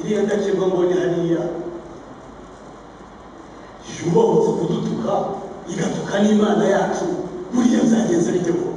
Iriya ndakemwa mbonye hariya yubahutse kudutuka, igatuka n'Imana yacu, buriya byagenze bite ko?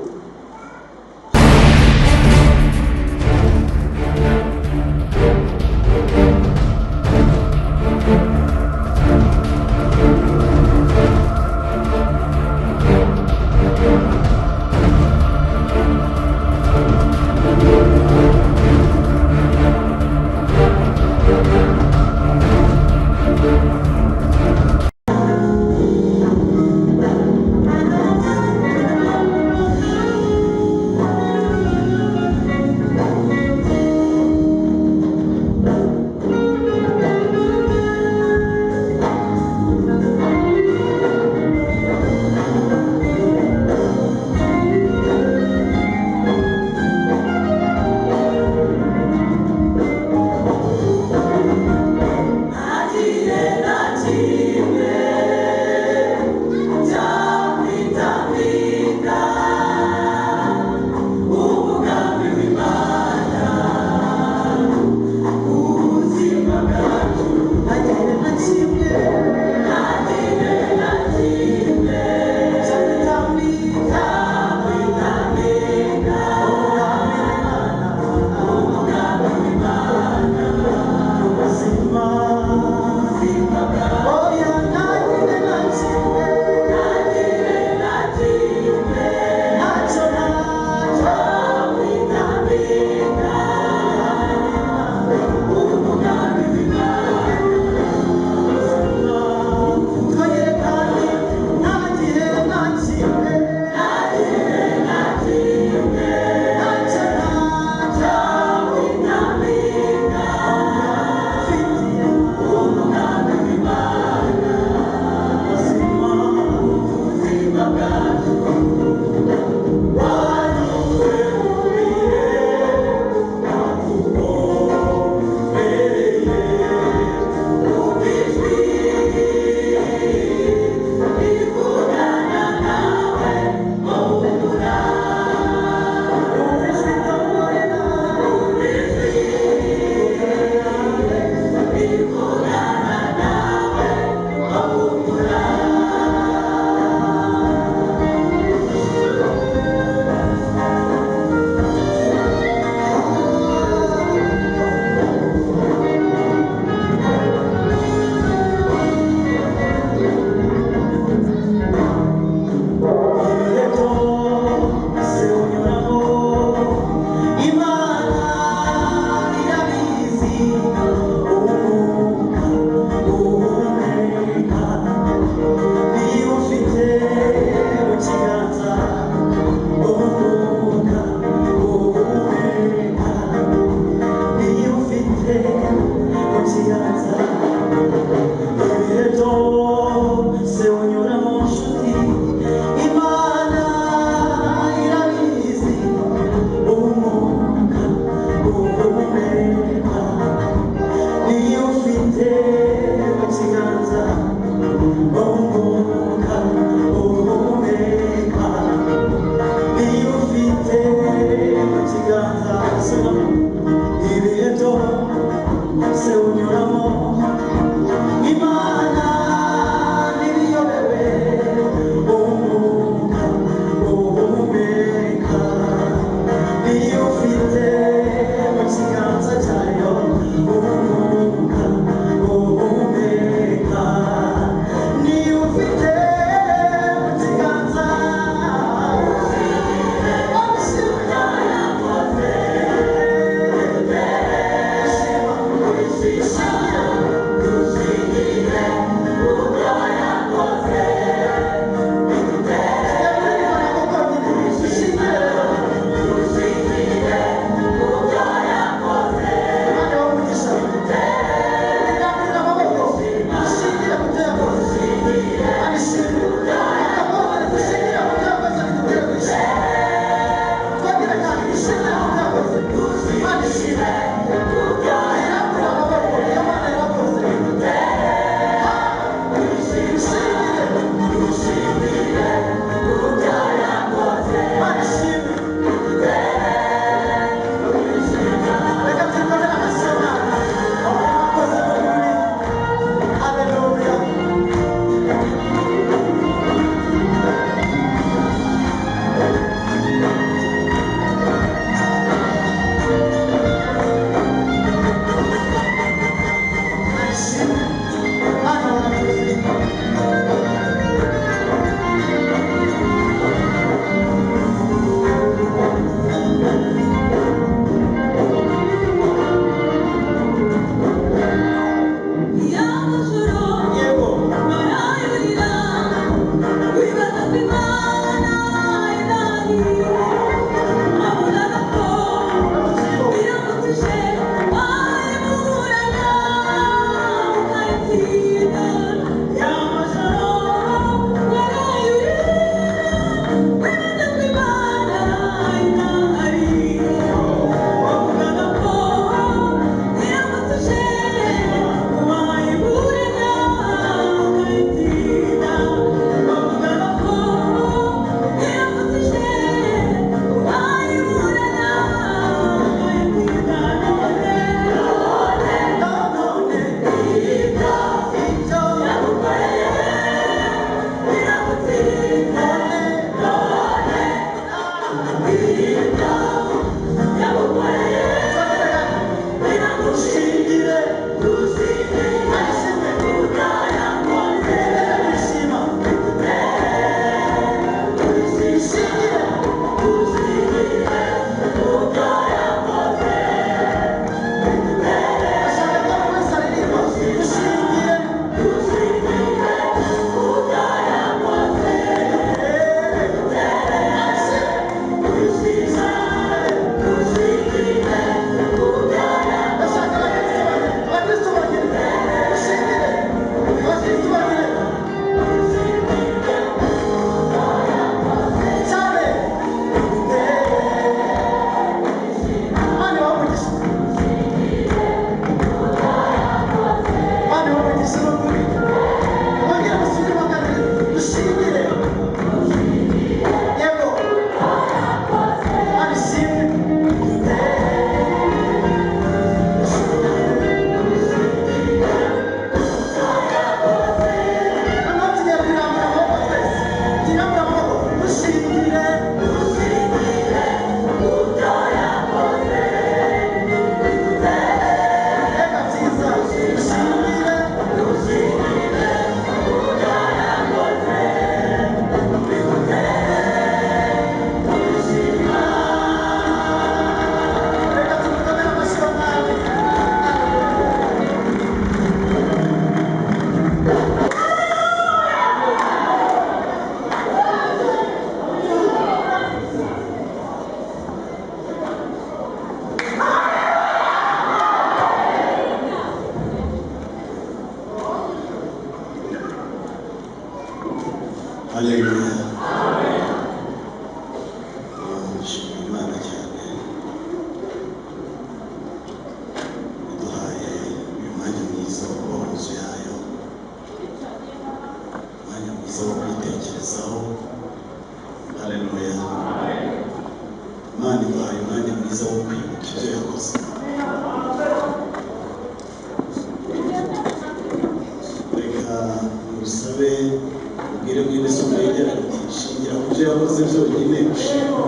Usature ubwire mwene so mwegera ati shingira ku byo yakoze byonyine ushima.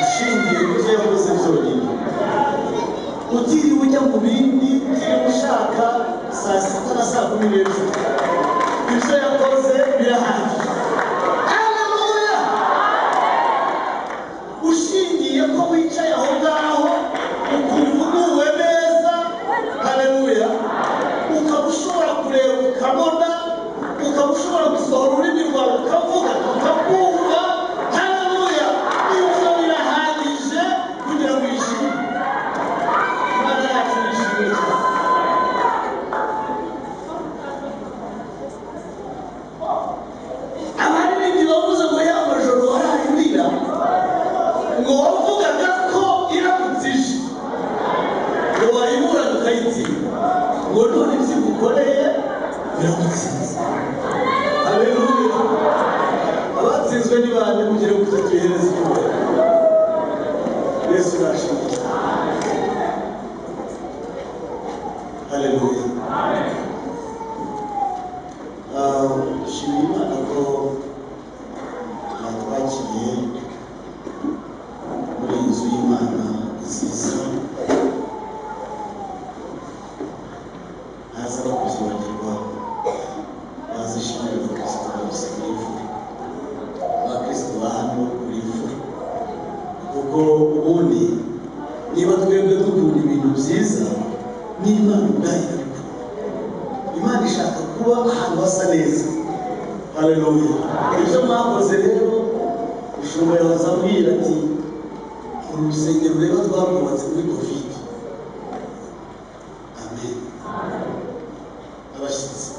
Ushingiye ku byo yakoze byonyine, utiriwe ujya mu bindi, utiriwe ushaka saa 6 na saa 12, ibyo yakoze birahagije. Haleluya! Ushingiye ko wicaye aho ngaho ukumva uguwe neza, haleluya, ukaba ushobora kureba ukabona, ukaba ushobora gusohora ururimi rwawe ukavuga tukakumva, haleluya, ibyo birahagije kugira ngo wishime. Imana yacu yishimwe cyane. Abaririmbyi bavuze ngo ya majoro wararindira, ngo wavugaga ko iramutse ije ngo wayiburana ukayitsinda, ngo none ibyo igukoreye biragutsinze. Haleluya! Abatsinzwe ni bande? Mugire gutya tuyihereze icyubahiro. Yesu nashimwe. Haleluya! Shimira Imana ko mwatwakiriye muri iyi nzu y'Imana nziza, ntaza no kuzibagirwa. Bazishimira abakristo bose muri imfura, abakristo ba hano muri imfura, kuko ubundi niba twebwe dukunda ibintu byiza, n'Imana ubwayo irabikunda. Imana ishaka kuba ahantu hasa neza. Haleluya! Ibyo mwakoze rero, umushumba yahoze ambwira ati uru rusengero rero twarwubatse muri Covid. Amen. Abashyitsi,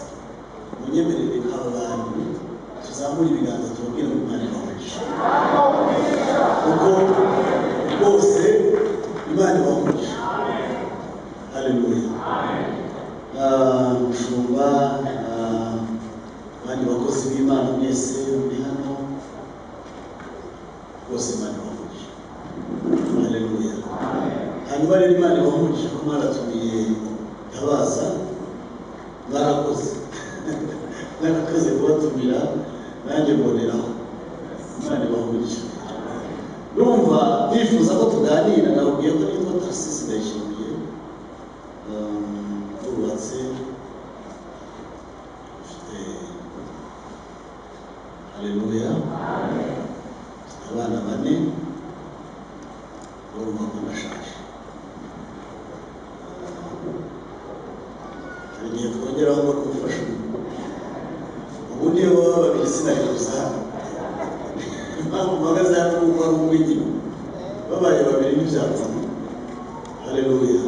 munyemerere aba bantu tuzamure ibiganza tubabwire ngo Imana ibahe, kuko bose Imana ibahe. Haleluya! Mushumba, abandi bakozi b'Imana mwese muri hano, bose Imana ibahe. Haleluya! Hanyuma rero Imana ibahe ko mwaratumiye Tabaza, mwarakoze, mwarakoze kubatumira, nanjye mboneraho. Imana ibahe. Numva nifuza ko tuganira. Nababwiye ko nitwa Tarcisse Ndayishimiye, ndubatse, mfite, haleluya, mfite abana 4, urumva ko ndashaje. Hari igihe twongeraho ngo n'umufasha umwe, ubundi iyo baba babiri sinari kuza hano. Impamvu mpagaze hano ni uko ari umwe nyine, babaye babiri ntibyapfamo. Haleluya!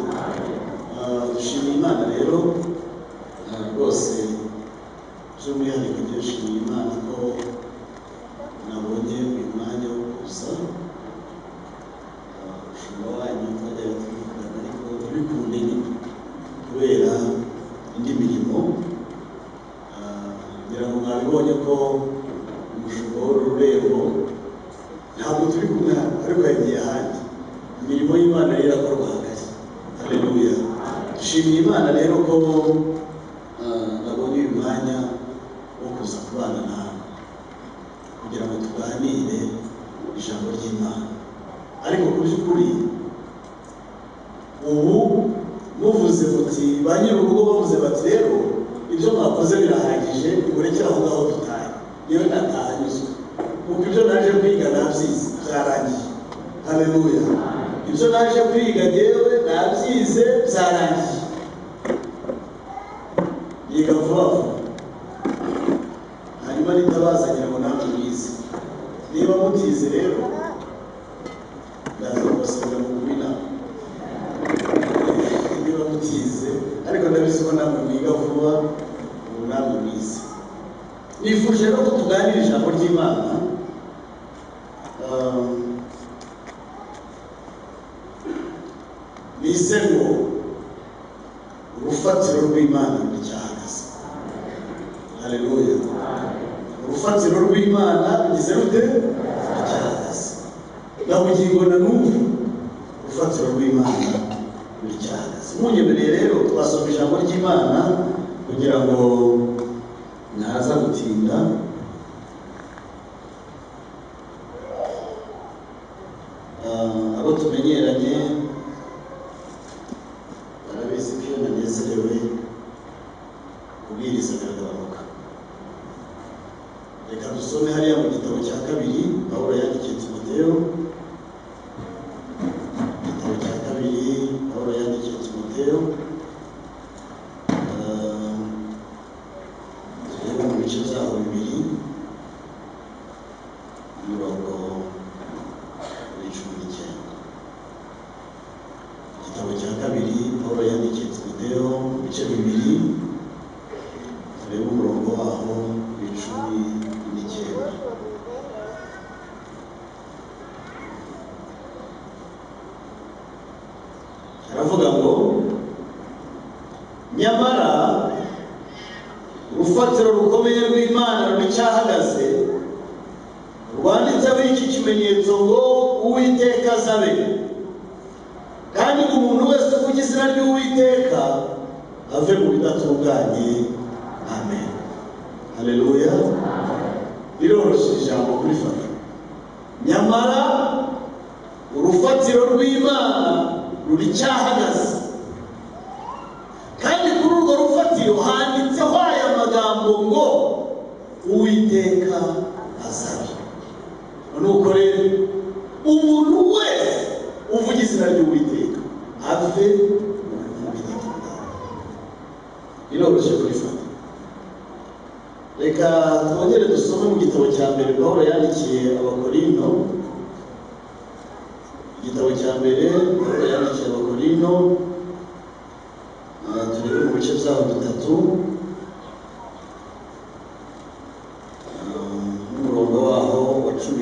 Dushimiye Imana rero rwose, by'umwihariko njyewe nshimiye Imana ko nabonye uyu mwanya wo kuza. Umushumba wanyu twajyaga tuvugana ariko ntibikunde nyine kubera indi mirimo. Ngira ngo mwabibonye ko umushumba w'uru rurembo ntabwo turi kumwe hano, ariko yagiye ahandi. Imirimo y'Imana rero irakorwa hagati. Haleluya! Dushimiye Imana rero ko nabonye uyu mwanya wo kuza kubana nawe kugira ngo tuganire ijambo ry'Imana. Ariko ku by'ukuri ubu muvuze muti ba nyir'urugo bavuze bati rero ibyo mwakoze birahagije, nimurekere aho ngaho dutahe, niyo nataha nyuzwe, kuko ibyo naje kwiga nabyize byarangiye. Haleluya! Ibyo naje kwiga njyewe nabyize byarangiye, yiga vuba vuba. Hanyuma nitabazanira ngo namwe mwize, niba mutize rero ndaza kubasabira mu kuba inama. Niba mutize, ariko Ndabizi ko namwe mwiga vuba, ubu namwe mwize. Nifuje rero ko tuganira ijambo ry'Imana. Nise ngo urufatiro rw'Imana ruracyahagaze. Haleluya. Urufatiro rw'Imana rugize rute? Ruracyahagaze. Na bugingo na n'ubu urufatiro rw'Imana ruracyahagaze. Munyemereye rero twasoma ijambo ry'Imana kugira ngo ntaza gutinda. Abo tumenyeranye barabizi ko iyo nanezerewe kubwiriza biragabanuka. Reka dusome hariya mu gitabo cya kabiri Pawulo yandikiye Timoteyo. Igitabo cya kabiri Pawulo yandikiye Timoteyo, turebe mu bice byaho bibiri, umurongo wa 19. Igitabo cya kabiri Pawulo yandikiye Timoteyo mu bice bibiri, turebe umurongo waho wa 19. Aravuga ngo nyamara urufatiro rukomeye rw'Imana ruracyahagaze, rwanditseho iki kimenyetso ngo Uwiteka azabe, kandi ngo umuntu wese uvuga izina ry'Uwiteka ave mu bidatunganye. Amen. Haleluya. Biroroshye ijambo kurifata. Nyamara urufatiro rw'Imana ruracyahagaze, kandi kuri urwo rufatiro handitseho aya magambo ngo Uwiteka azabe. Nuko rero umuntu wese uvuga izina ry'Uwiteka ave mu bidatunganye. Biroroshye kurifata. Reka twongere dusome mu gitabo cya mbere Pawulo yandikiye Abakorinto. Igitabo cya mbere Pawulo yandikiye Abakorinto, turebe mu bice byaho bitatu, n'umurongo waho wa 11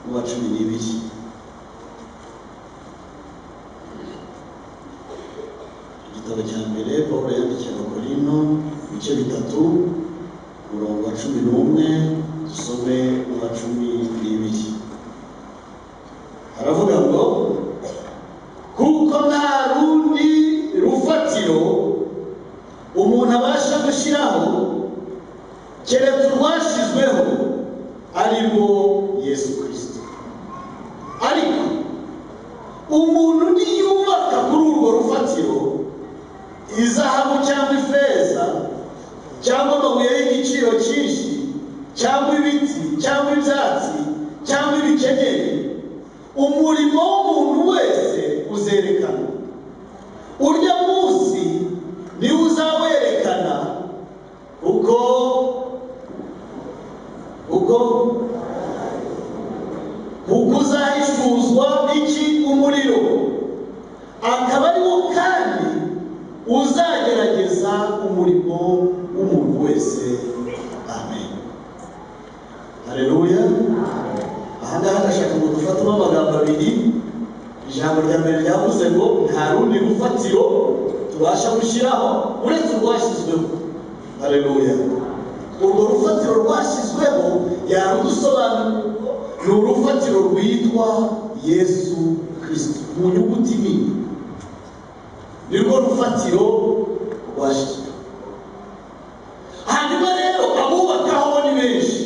n'uwa 12. Igitabo cya mbere Pawulo yandikiye Abakorinto, ibice bitatu, umurongo wa 11, dusome n'uwa 12. Aravuga ngo kuko nta rundi rufatiro umuntu abasha gushyiraho keretse urwashyizweho, ari rwo Yesu Kristo. Ariko umuntu niyubaka kuri urwo rufatiro izahabu cyangwa ifeza cyangwa amabuye y'igiciro cyinshi cyangwa ibiti cyangwa ibyatsi cyangwa ibikenyeri, umurimo w'umuntu wese uzerekana. Urya munsi niwo uzawerekana, uko uzahishuzwa iki? Umuriro. Akaba ari wo kandi uzagerageza umurimo w'umuntu wese. Amen. Haleluya. Aha ngaha ndashaka ngo dufatemo amagambo abiri. Ijambo rya mbere ryavuze ngo nta rundi rufatiro tubasha gushyiraho uretse urwashyizweho. Haleluya. Urwo rufatiro rwashyizweho yarudusobanuriye, ni urufatiro rwitwa Yesu Kristo mu nyuguti nini, nirwo rufatiro rwashyizweho. Hanyuma rero abubakaho ni benshi,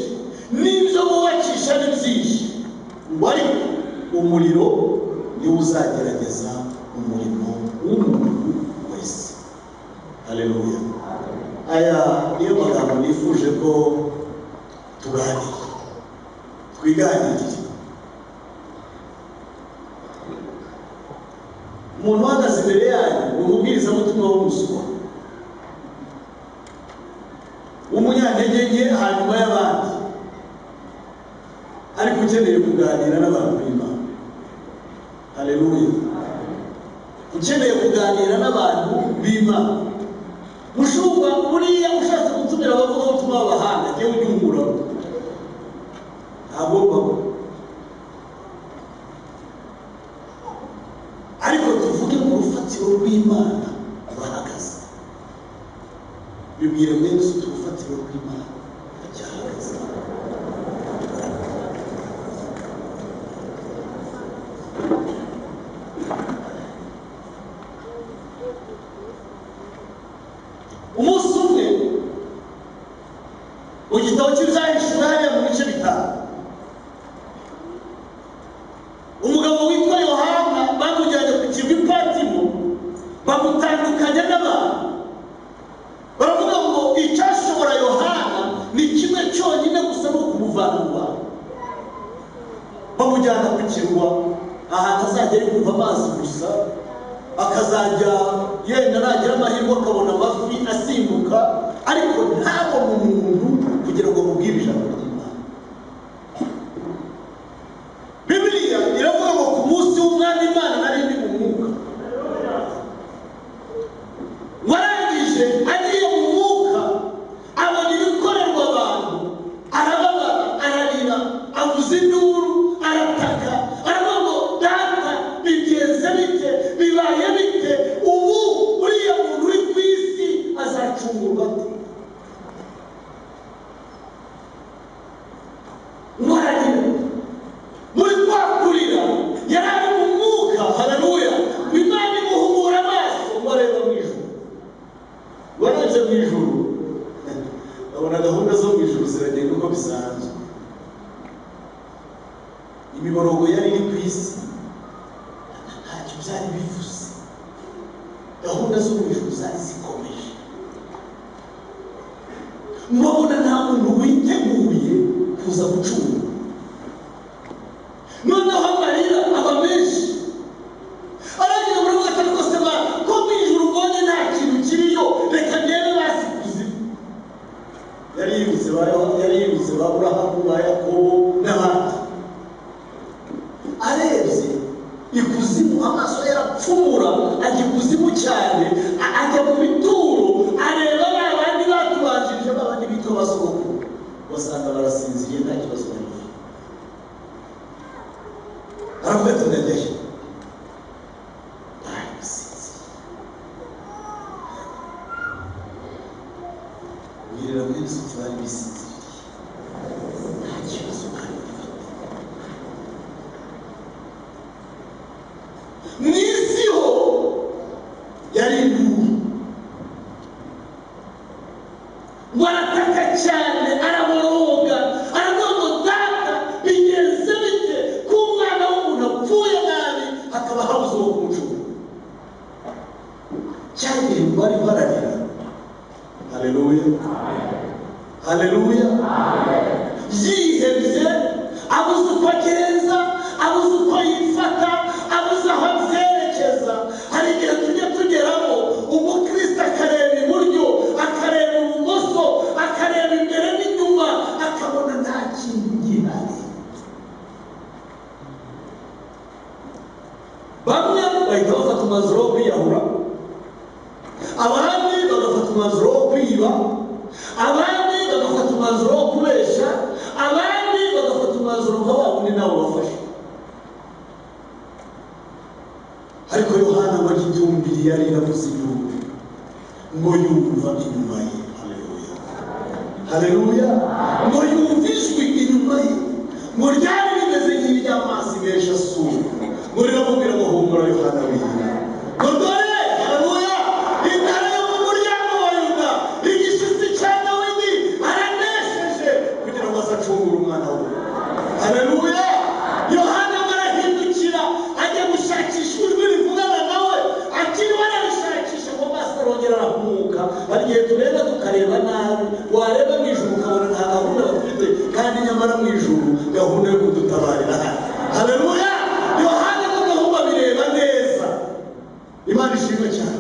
n'ibyo bubakisha ni byinshi, ngo ariko umuriro niwo uzagerageza umurimo w'umuntu wese. Haleluya. Aya niyo magambo nifuje ko tuganira, twiganirire. Umuntu uhagaze imbere yanyu ni umubwirizabutumwa w'umuswa, w'umunyantege nke hanyuma y'abandi, ariko ukeneye kuganira n'abantu b'Imana. Haleluya. Ukeneye kuganira n'abantu b'Imana. Mushumba buriya ushatse gutumira abavugabutumwa b'abahanga, jyewe ujye unkuramo. Ntabwo mbamo. Ariko tuvuge mu rufatiro rw'Imana rurahagaze. Bibwire mwene se uti urufatiro rw'Imana ruracyahagaze. Umunsi umwe mu gitabo cy'Ibyahishuwe hariya mu bice 5, umugabo witwa Yohana bamujyanye ku kirwa i Patimo, bamutandukanya n'abantu. Baravuga ngo icyashobora Yohana ni kimwe cyonyine gusa, ni ukumuvana mu bantu. Bamujyana ku kirwa ahantu azajya yumva amazi gusa, akazajya yenda nagira amahirwe akabona amafi asimbuka, ariko ntabone umuntu kugira ngo amubwire ijambo ry'Imana. Bibiliya iravuga ngo ku munsi w'Umwami Imana nari ndi mu mwuka. Warangije agiye mu mwuka abona ibikorerwa abantu, arababara, ararira, avuza induru, arataka, aravuga ngo data bigenze bite, bibaye bite, ubu uriya muntu uri ku isi azacungurwa ate? Wararira muri kwa kurira yari ari mu mwuka. Haleluya! Imana imuhumura amaso ngo areba mu ijuru. Warebye mu ijuru abona gahunda zo mu ijuru ziragenda uko bisanzwe. Imiborogo yari iri ku isi ntacyo byari bivuze, gahunda zo mu ijuru zari zikomeje. Murabona nta muntu witeguye kuza gucungura. Noneho amarira aba menshi, aragira ngo uravuga ati ariko se ba ko mu ijuru mbonye nta kintu kiriyo, reka ndebe basi kuzimu. Yari yibutse ba Aburahamu, ba Yakobo n'abandi. Arebye ikuzimu, amaso yarapfumura, ajya ikuzimu cyane, ajya mu bituro, areba ba bandi batubanjirije, ba bandi bitwa basogokuru, basanga barasinziriye nta kibazo bari bafite. Aravuga ati ndajyayo, bari basinziriye. Wirira mwene se uti bari bisinziriye, nta kibazo bari bafite. Mu isi ho yari induru, ngo arataka cyane, araboroga, aravuga ngo data bigenze bite ko umwana w'umuntu apfuye nabi hakaba habuze uwo kumucungura. Cya gihe bari bararira. Haleluya, haleluya. Yihebye, abuze uko agenza, abuze uko yifata, abuze aho abyerekeza. Hari igihe tujya tugeramo umukristo akareba iburyo, akareba ibumoso, akareba imbere n'inyuma, akabona nta kintu gihari. Bamwe bahita bafata umwanzuro wo kwiyahura, abandi bagafata umwanzuro wo kwiba, abandi bagafata umwanzuro wo kubesha, abandi bagafata umwanzuro nka wa wundi nawe wafashe. Ariko Yohana ngo agitumbiriye yari iravuze induru, ngo yumva inyuma ye. Haleluya, haleluya. Ngo yumva ijwi inyuma ye, ngo ryari rimeze nk'iry'amazi menshi asuma, ngo riramubwira ngo humura Yohana wirira, ngo dore, haleluya, intare yo mu muryango wa Yuda, igishyitsi cya Dawidi, aranesheje kugira ngo azacungure umwana we. Haleluya. Yohana arahindukira ajya gushakisha ijwi rivugana nawe, akiriho ararishakisha ngo amaso arongera arahumuka. Hari igihe tureba tukareba nabi, wareba mu ijuru ukabona nta gahunda bafite, kandi nyamara mu ijuru gahunda yo kudutabarira hano. Haleluya. Yohana noneho babireba neza. Imana ishimwe cyane.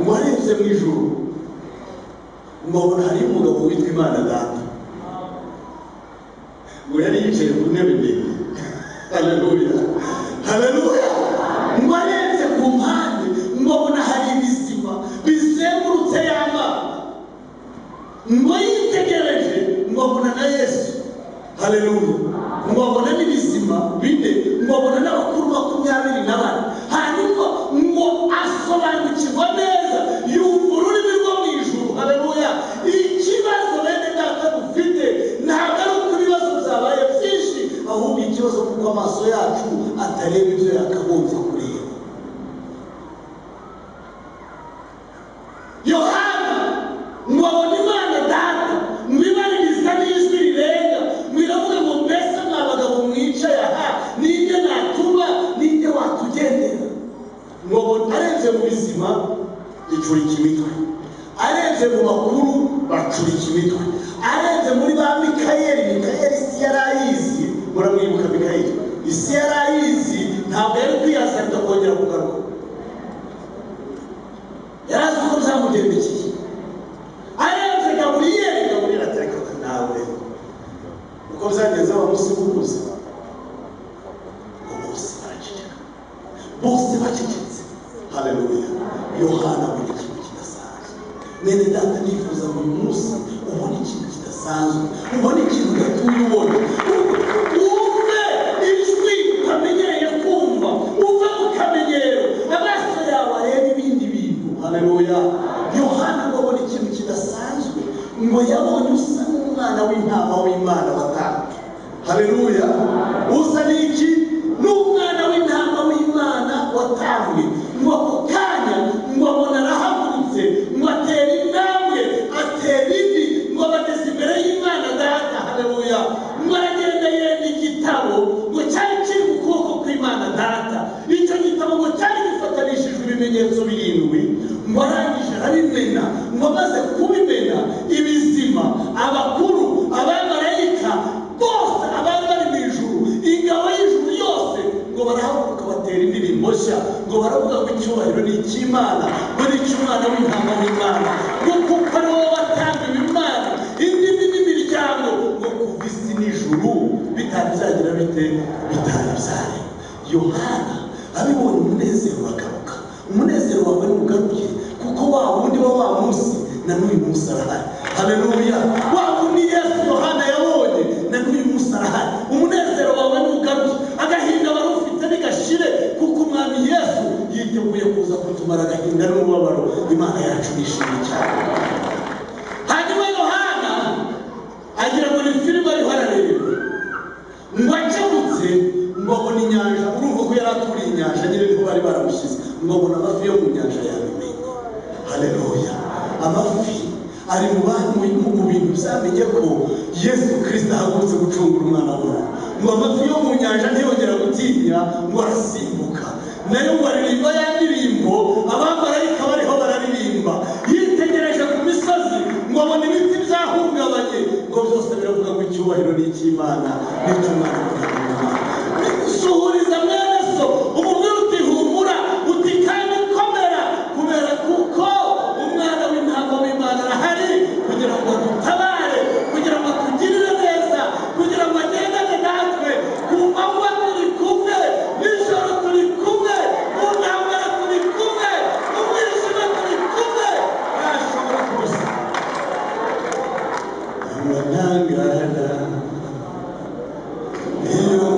Ngo arebye mu ijuru ngo abona hari umugabo witwa Imana Data, ngo yari yicaye ku ntebe ndende. Haleluya, haleluya. Ngo arebye ku mpande atareba ibyo yakagombye kureba. Yohana ngo abone Imana Data ngo ibaririza n'ijwi rirenga, ngo iravuga ngo mbese mwa bagabo mwicaye aha, ninde natuma, ninde watugendera? Ngo arebye mu bizima icurika imitwe, arebye mu bakuru bacurika imitwe, arebye muri ba Mikayeli. Mikayeli isi yari ayizi, muramwibuka Mikayeli, isi yari ayizi, ntabwo yari kwiyazarika kongera kugaruka, yari azi uko byamugendekeye. Arebye Gaburiyeli, Gaburiyeli atereka nawe uko byagenze wa munsi w'ukuze, ngo bose baraceceka, bose bacecetse. Haleluya. Yohana abona ikintu kidasanzwe. Mwene data, nifuza ngo uyu munsi ubone ikintu kidasanzwe, ubone ikintu udatuye ubona, wumve ijwi utamenyereye kumva, uve mu kamenyero, amaso yawe arebe ibindi bintu. Haleluya. Yohana ngo abone ikintu kidasanzwe, ngo yabonye usa n'umwana w'intama w'Imana watambwe. Haleluya. Usa n'iki? N'umwana w'intama w'Imana watambwe. Ngo ako kanya ngo abona arahagurutse, ngo atera intambwe, atera indi, ngo abageze imbere y'Imana Data. Haleluya. Ngo aragenda yenda igitabo ngo cyari kiri mu kuboko kw'Imana Data. Icyo gitabo ngo cyari gifatanishijwe ibimenyetso 7, ngo arangije arabimena. Ngo amaze kubimena, ibizima, abakuru, abamarayika bose abari bari mu ijuru, ingabo y'ijuru yose, ngo barahaguruka batera indirimbo nshya, ngo baravuga ngo icyubahiro ni icy'Imana, ngo ni icy'umwana w'intama w'Imana, ngo kuko ari wowe watambiwe Imana, indimi n'imiryango, ngo kuva isi n'ijuru bitari byagira bite, bitari byarema. Yohana abibonye umunezero uragaruka. Umunezero wawe ntugaruke, kuko wa wundi wa wa munsi na n'uyu munsi arahari. Haleluya. Wa wundi Yesu Yohana yabonye na n'uyu munsi arahari. Umunezero wawe ntugaruke, agahinda wari ufite ntigashire, kuko Umwami Yesu yiteguye kuza kutumara agahinda n'umubabaro. Imana yacu nishimye cyane. Hanyuma Yohana agira ngo ni filime ariho arareba, ngo akebutse ngo abona inyanja. Urumva ko yari aturiye inyanja nyine, niho bari baramushyize. Ngo abona amafi yo mu nyanja yabimenye. Haleluya. Amafi ari mu bintu byamenye ko Yesu Kristo ahagurutse gucungura umwana w'umuntu. Ngo amafi yo mu nyanja ntiyongera gutinya, ngo arasimbuka, nayo ngo aririmba ya ndirimbo abamarayika bariho bararirimba. Yitegereje ku misozi ngo abona ibiti byahungabanye, ngo byose biravuga ngo icyubahiro ni icy'Imana, n'icy'umwana w'Imana. Suhuriza mwene so, umubwire uti humura, uti kandi komera, kubera kuko umwana w'intama w'Imana arahari kugira ngo adutabare, kugira ngo atugirire neza, kugira ngo agendane natwe. Ku manywa turi kumwe, nijoro turi kumwe, mu ntambara turi kumwe, mu mwijima turi kumwe, ntashobora kubusa. Amanyangana iyo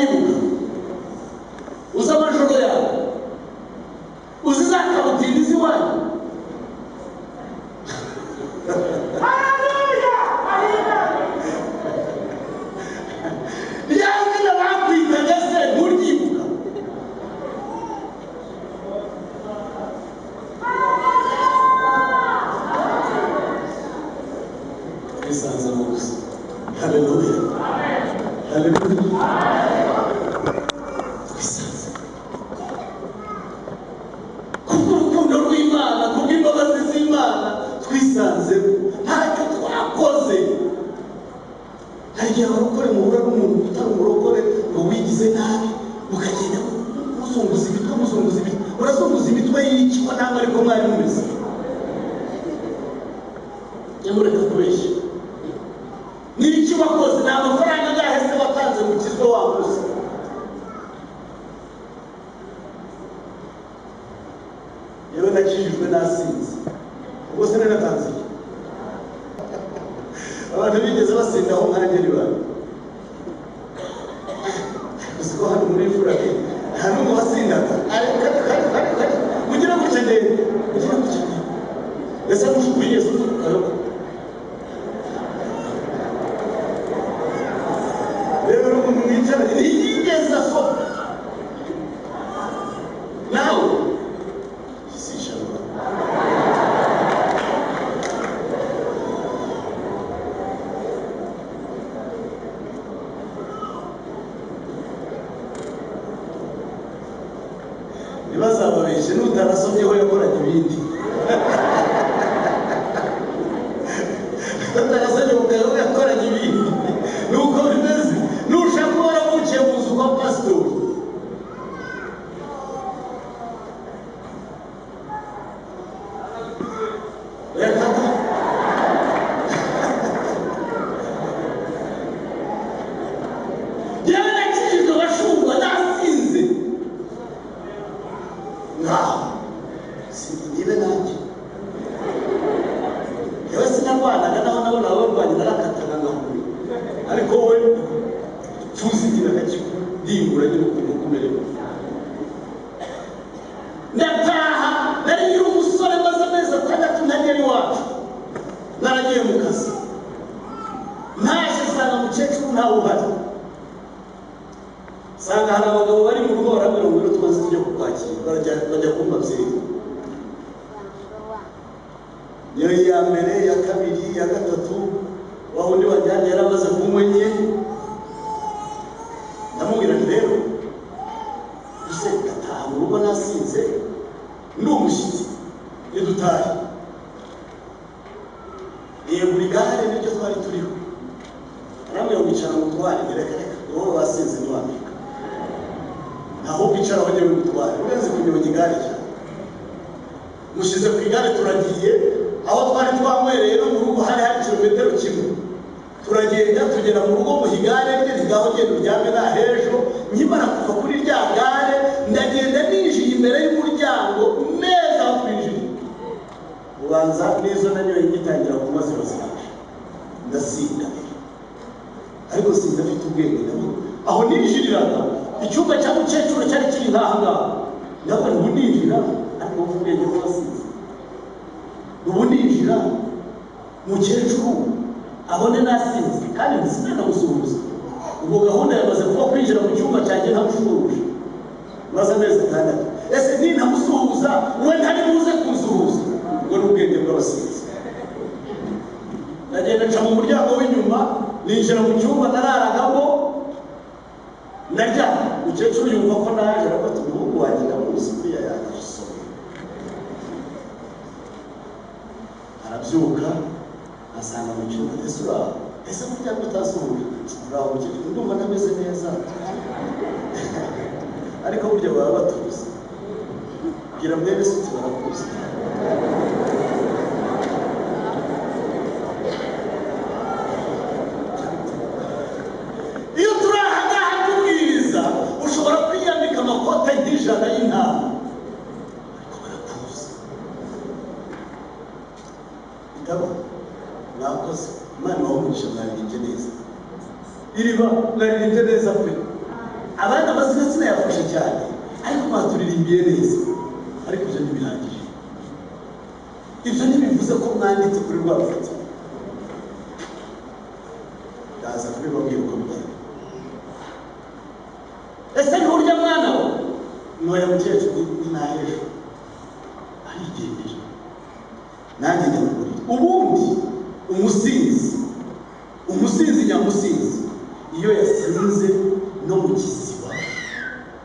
Urayibuka? Uzi amajoro yawe? Uzi za kabutindi z'iwanyu? Rya zina bakwitaga se nturyibuka? Twisanze mu buzima. Haleluya, haleluya. Twisanze kubw'urukundo rw'Imana, kubw'imbabazi z'Imana, twisanzemo ntacyo twakoze. Hari igihe abarokore muhura n'umuntu utari umurokore ngo wigize nabi, mukagenda muzunguza imitwe, muzunguza imitwe. Murazunguza imitwe y'iki ko ntabwo ariko mwari mumeze? Nyamureka kubeshya. Ni iki wakoze? Ni amafaranga angahe se watanze mu kizwe waguze? Yewe nakijijwe nasinze, ubwo se natanze iki? Abantu bigeze basinda aho nkanjye ni bande? Uzi ko hano muri Imfura nta n'umwe wasindaga? Mugira gutya ndende, mugira gutya ndende. Ese wigeze uzi kukayoga? Rero umuntu mwicaranye ntiyigeze asoma nawe si ijana. Ntibazababeshye, n'utarasomyeho yakoranye ibindi. Utarasomye mu kayoga yakoranye ibindi. Nuko bimeze. Nushaka waravukiye mu nzu kwa pasitori, reka da. Yewe nakijijwe bashumba nasinze. Ngaho nibe nanjye yewe sinarwanaga, naho nabona abarwanyi narakataga ngahura, ariko wowe tuzigira ndingura nyine ukuntu kumerewe. Ndataha, nari nkiri umusore, maze amezi 6 ntagera iwacu, naragiye mu kazi. Ntashye nsanga mukecuru ntawe uhari, nsanga hari abagabo bari mu rugo, barambwira ngo ngwino tubanze tujye kukwakira. Bajya kumpa byeri, niyo iya mbere, iya kabiri, iya gatatu. Wa wundi wajyanye yari amaze kunywa enye. Ndamubwira nti rero ese ndataha mu rugo nasinze, ndi umushyitsi, nidutahe. Yegura igare niryo twari turiho, arambwira ngo icara mutware. Reka reka, wowe wasinze ntiwambika, ahubwo icara aho njyewe mutware, urenze kunyonga igare cyane. Mushyize ku igare turagiye. Aho twari twanywereye no mu rugo hari hari kilometero kimwe. Turagenda tugera mu rugo, muha igare rye, ngaho genda uryame nta hejo. Nkimara kuva kuri rya gare, ndagenda ninjiye imbere y'umuryango neza aho twinjiriye, ubanza n'izo nanyoye ngitangira kunywa ziba ziraje. Ndasinda, ariko sinda mfite ubwenge. Ndavuga aho ninjiriraga, icyumba cya mukecuru cyari kiri nk'aha ngaha. Ndavuga ubu ninjira, ariko ubu ubwenge bwasinze, ubu ninjira mukecuru abone nasinze kandi sinanamusuhuza. Ubwo gahunda yamaze kuba kwinjira mu cyumba cyanjye ntamusuhuje, maze amezi 6. Ese nintamusuhuza we ntari buze kunsuhuza? Ubwo ni ubwenge bw'abasinzi. Ndagenda nca mu muryango w'inyuma, ninjira mu cyumba nararagamo, ndaryama. Mukecuru yumva ko naje, aravuga ati umuhungu wanjye ndamuzi buriya yagisomye. Arabyuka asanga mu cyumba, ese uraho? Ese burya utasuhuje? Uraho mukecuru, ndumva ntameze neza, ariko burya baba batuzi. Bwira mwene se uti barakuzi. Iyo turi aha ngaha tubwiriza, ushobora kwiyambika amakote nk'ijana y'intama, ariko barakuzi. Bitaba mwakoze, Imana ibahe umugisha, mwaririmbye neza. Iriba mwaririmbye neza pe. Abandi amazina sinayafashe cyane, ariko mwaturirimbiye neza. Ariko ibyo ntibihagije, ibyo ntibivuze ko mwanditse kuri rwa rufatiro. Ndaza kubibabwira uko bigenda. Ese nturya mwana we? Ntoya mukecuru ni nahejo arigendera, nanjye njya mu buriri. Ubundi umusinzi nyamusinzi iyo yasinze no mu kiziba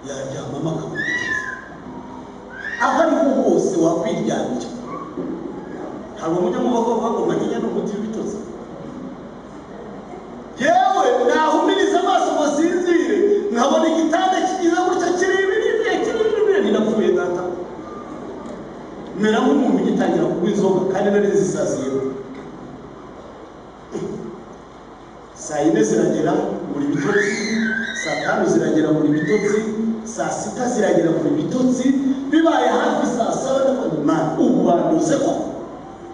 yaryamamo akabona ibitotsi. Aho ariho hose wakwiryamira. Ntabwo mujya muva ko bavuga ngo manyinya ni umuti w'ibitotsi. Yewe nahumiriza amaso ngo nsinzire, nkabona igitanda kigize gutya kirebire kirebire, ninapfuye data. Mera nk'umuntu ugitangira kunywa inzoga kandi nari nzisaziyeho. Saa 4 ziragera muri bitotsi, saa 5 ziragera muri bitotsi, saa 6 ziragera muri bitotsi, bibaye hafi saa 7 ndavuga Imana ubu bandoze koko.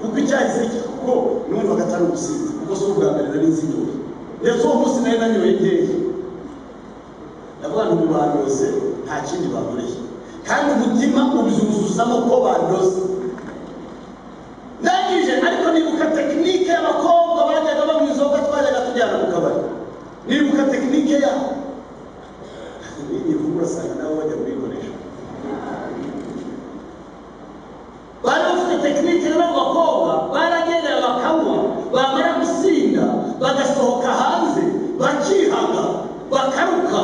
Kuko icyahise kuko numvaga atari ubusinzi, kuko si ubwa mbere nari nzinyoye. Ndetse uwo munsi nari nanyoye nkeya. Ndavuga ngo ubu bandoze nta kindi bankoreye, kandi umutima ubyuzuzamo ko bandoze. Ndangije ariko nibuka tekinike y'abakobwa bajyaga banywa inzoga twajyaga tujyana mu kabari. Nibuka tekinike yabo. Nivuga urasanga nabo bajya kuyikoresha. Bari bafite tekinike rero abo bakobwa baragendera bakanywa, bamara gusinda bagasohoka hanze bakihaga bakaruka,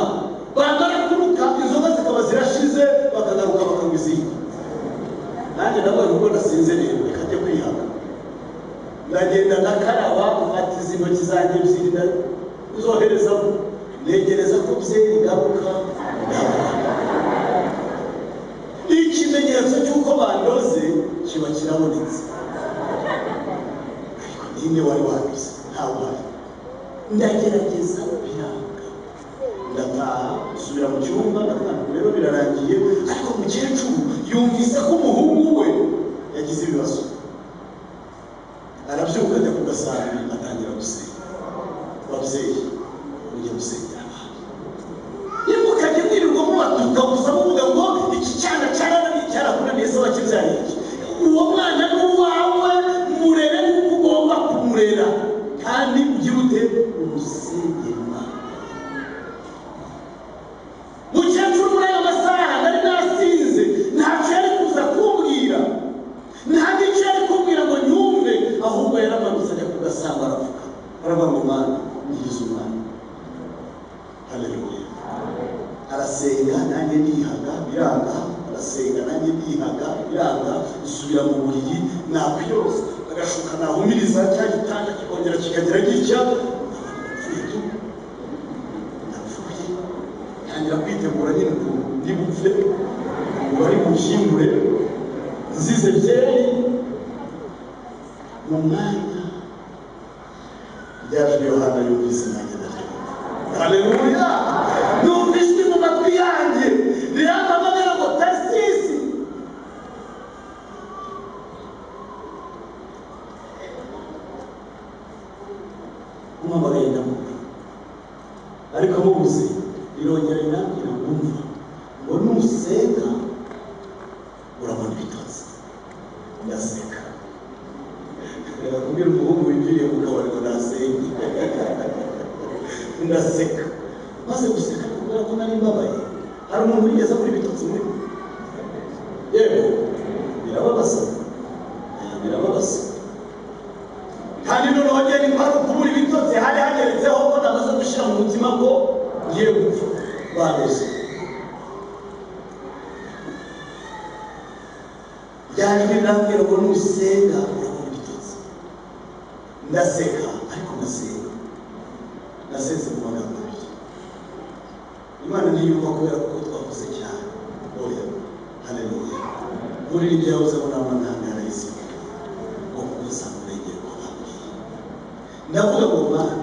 bamara kuruka inzoga zikaba zirashize bakagaruka bakanywa izindi. Nanjye ndabona ubwo nasinze rero reka njye kwihaga. Ndagenda ndakaraba, mfata izi ntoki zanjye ebyiri nzoherezamo, negereza ko byeri igaruka. Ikimenyetso cy'uko bandoze kiba kirabonetse, ariko ninde wari wanduze? Ntawe uhari. Ndagerageza biranga, ndataha nsubira mu cyumba, ndavuga ngo rero birarangiye. Ariko umukecuru yumvise ko umuhungu we yagize ibibazo, arabyuka ajya ku gasambi atangira gusenga. Babyeyi mujye gusengera abantu, nimukajya mwirirwa mubatuka gusa muvuga ngo iki cyana cyarananiye cyarakunaniye, se wakibyariye iki? Uwo mwana ni uwawe, murere nk'uko ugomba kumurera, kandi ugire ute? Umusengere Imana. Mukecuru muri ayo masaha nari nasinze, ntacyo yari kuza kumbwira, nta n'icyo yari kumbwira ngo nyumve, ahubwo yaramanutse ajya ku gasambi arapfuka, aravuga ngo Mana ngize umwana. Haleluya. Arasenga nanjye ndihaga biranga, arasenga nanjye ndihaga biranga, nsubira mu buriri nakwiyorosa agashuka nahumiriza cya gitanda kikongera kikagira gitya, ndapfuye tu, ndapfuye. Ntangira kwitegura nyine ukuntu ndi bupfe, ngo bari bunshyingure nzize byeri. Mu mwanya ryaje Yohana yumvise nanjye ndaryumva. Haleluya. Numva ijwi mu matwi yanjye rirampamagara ngo Tarisisi. Umuhamagaye ndamubura, ariko amubuze rirongera rirambwira ngo umva, ngo nusenga urabona ibitotsi. Ndaseka. Kubwira umuhungu winjiriye mu kabari ngo nasenge. Ndaseka. Maze guseka kubera ko nari mbabaye. Hari umuntu wigeze abura ibitotsi muri mwe? Yego, birababaza, birababaza. Kandi noneho njye niba ari ukubura ibitotsi, hari hageretseho ko namaze gushyira mu mutima ko ngiye gupfa bandoze. Ryajwi rirambwira ngo nusenga urabona ibitotsi. Ndaseka ariko ndasenga. Nasenze mu magambo abiri. Imana ntiyumva kubera ko twavuze cyane. Oya, haleluya. Muri ibyo yavuze ngo nama ntangara y'isi ngo kuko nzamurengera uko bambwiye. Ndavuga ngo Mana,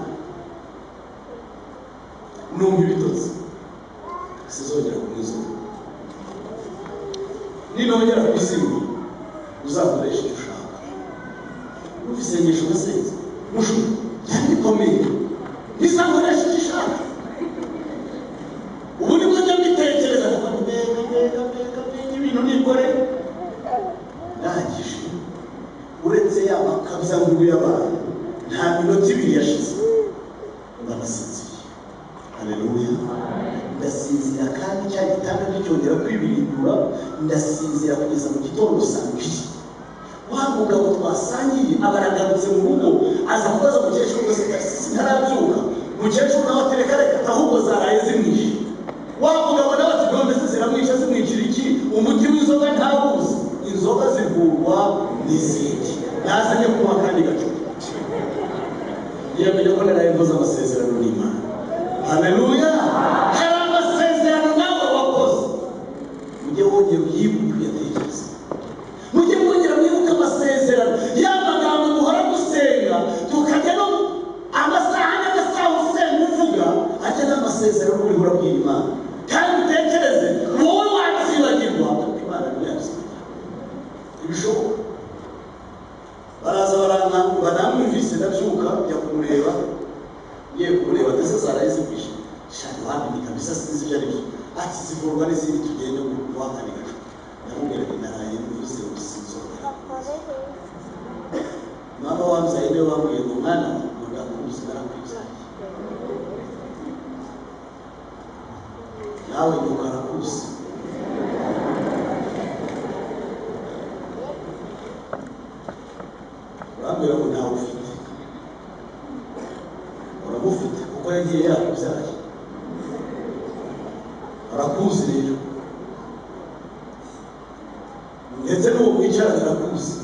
numva ibitotsi sinzongera kunywa inzoga, ninongera kuzinywa uzakoresha icyo ushaka. Numva isengesho nasenze mushu byari bikomeye, ntizakoresha icyo ushaka. Ubu ni Haleluya. Ndasinzira kandi cya gitanda nticyongera kwibirindura, ndasinzira kugeza mu gitondo saa 2. Wa mugabo twasangiye aba aragarutse mu rugo, aza kubaza umukecuru ngo ntarabyuka. Umukecuru nawe ati reka reka, ahubwo zaraye zimwishe. Wa mugabo nawe ati none se ziramwishe zimwicira iki? Umuti w'inzoga ntawuzi, inzoga zivurwa n'izindi. Nazanye kunywa kandi gacupa. Yamenye ko naraye mvuze amasezerano n'Imana. Haleluya. Hari amasezerano nawe wakoze, mujye wongera uyibuke uyatekereze, mujye mwongera mwibuke amasezerano ya magambo duhora gusenga, tukajya no amasaha n'amasaha usenga uvuga ajya n'amasezerano uriho urabwira Imana. Kandi utekereze wowe wabyibagirwa, ariko Imana ntiyabyibagirwa, ntibishoboka. Baraza baramwumvise, ndabyuka njya kumureba, ngiye kumureba ndetse zaraye zimwishe. Shani wamenye kabisa, sinzi ibyo ari byo. Ati zivurwa n'izindi, tugende guhakana gacupa. Ndamubwira nti naraye mvuze ngo sinzongera. Mama wambyaye niwe wambwiye ngo mwana ngo ndakuzi narakwibyaye, nawe nyoko arakuzi. Urambwira ngo ntawe ufite, uramufite kuko yagiye yakubyaye, arakuzi rero, ndetse n'uwo mwicaranye arakuzi.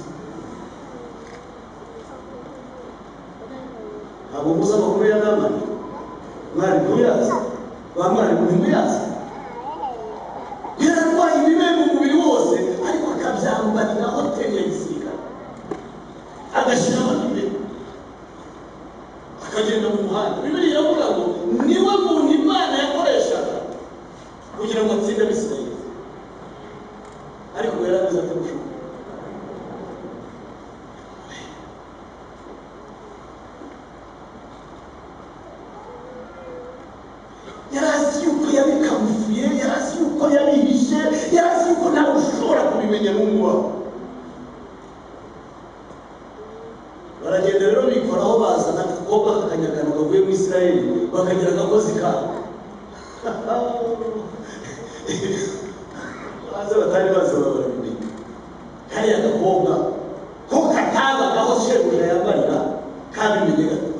Ntabwo muzi amakuru ya Namani, mwari ntuyazi, ba mwarimu ntimuyazi. Yararwaye ibibembe umubiri wose, ariko akabyambarira hoteli ya gisirikare, agashyiraho imbere, akagenda mu muhanda. Bibiliya iravuga ngo niwe muntu Imana yakoreshaga kugira ngo atsinde Abisirayeli, ariko yari ameze atamushoboye. Yari azi yuko yabikamufuye, yari azi yuko yabihishe, yari azi yuko ntawe ushobora kubimenya n'umwe. Baragenda rero bikoraho, bazana agakobwa k'akanyagano kavuye mu Isirayeli, bakagira agakozi kabo baze batari bazi barabimenya. Kariya gakobwa ko katabagaho shebuja yambarira, kabimenye gato.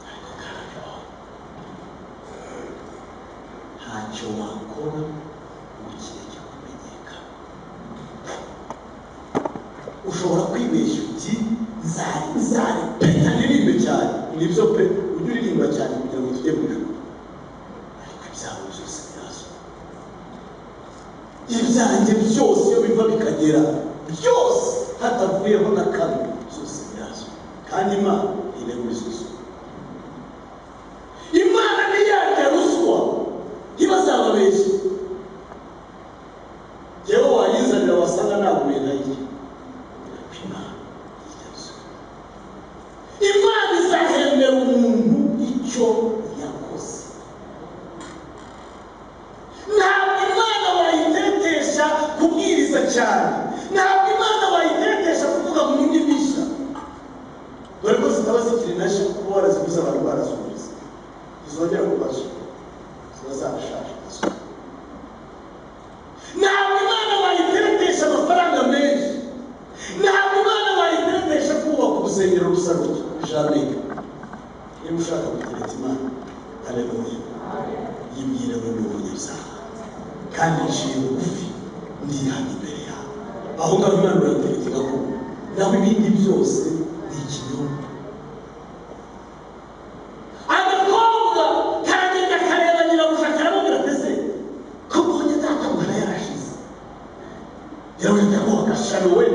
Ariko karabibonye. Ntacyo wakora ngo kireke kumenyekana. Ushobora kwibeshya uti nzarepeta ndirimbe cyane, nibyo pe, ujye uririmba cyane kugira ngo tujye mu ijuru, ariko ibyawe byose birazwi. Ibyanjye byose iyo biva bikagera byose hatavuyeho na kamwe, byose birazwi. Kandi Imana ntineguza ruswa, Imana ntiyarya ruswa, ntibazababeshye. Jyewe wayizanira wasanga naguye nayo. Imana irya ruswa. Imana izahembera umuntu icyo yakoze. Ntabwo Imana wayitetesha kubwiriza cyane, ntabwo Imana wayitetesha kuvuga mu ndimi nshya, dore ko zitaba zikiri na nshya kuko warazivuze abantu barazumvise, ntizongera kubazo, ziba zarashaje. Ntabwo Imana wayitetesha amafaranga menshi, ntabwo Imana wayitetesha kubaka urusengero rusa rutyo. Jamais. Niba ushaka gutereta Imana, haleluya, yibwire ngo ndi umunyabyaha kandi nciye bugufi, ndihana imbere yawe. Aho ngaho Imana urayitereta igakunda, naho ibindi byose ni ikinyoma. Agakobwa karagenda kareba nyirabuja, karamubwira ati ese ko mbonye databuja yarashize? Nyirabuja ati ngo agashano we,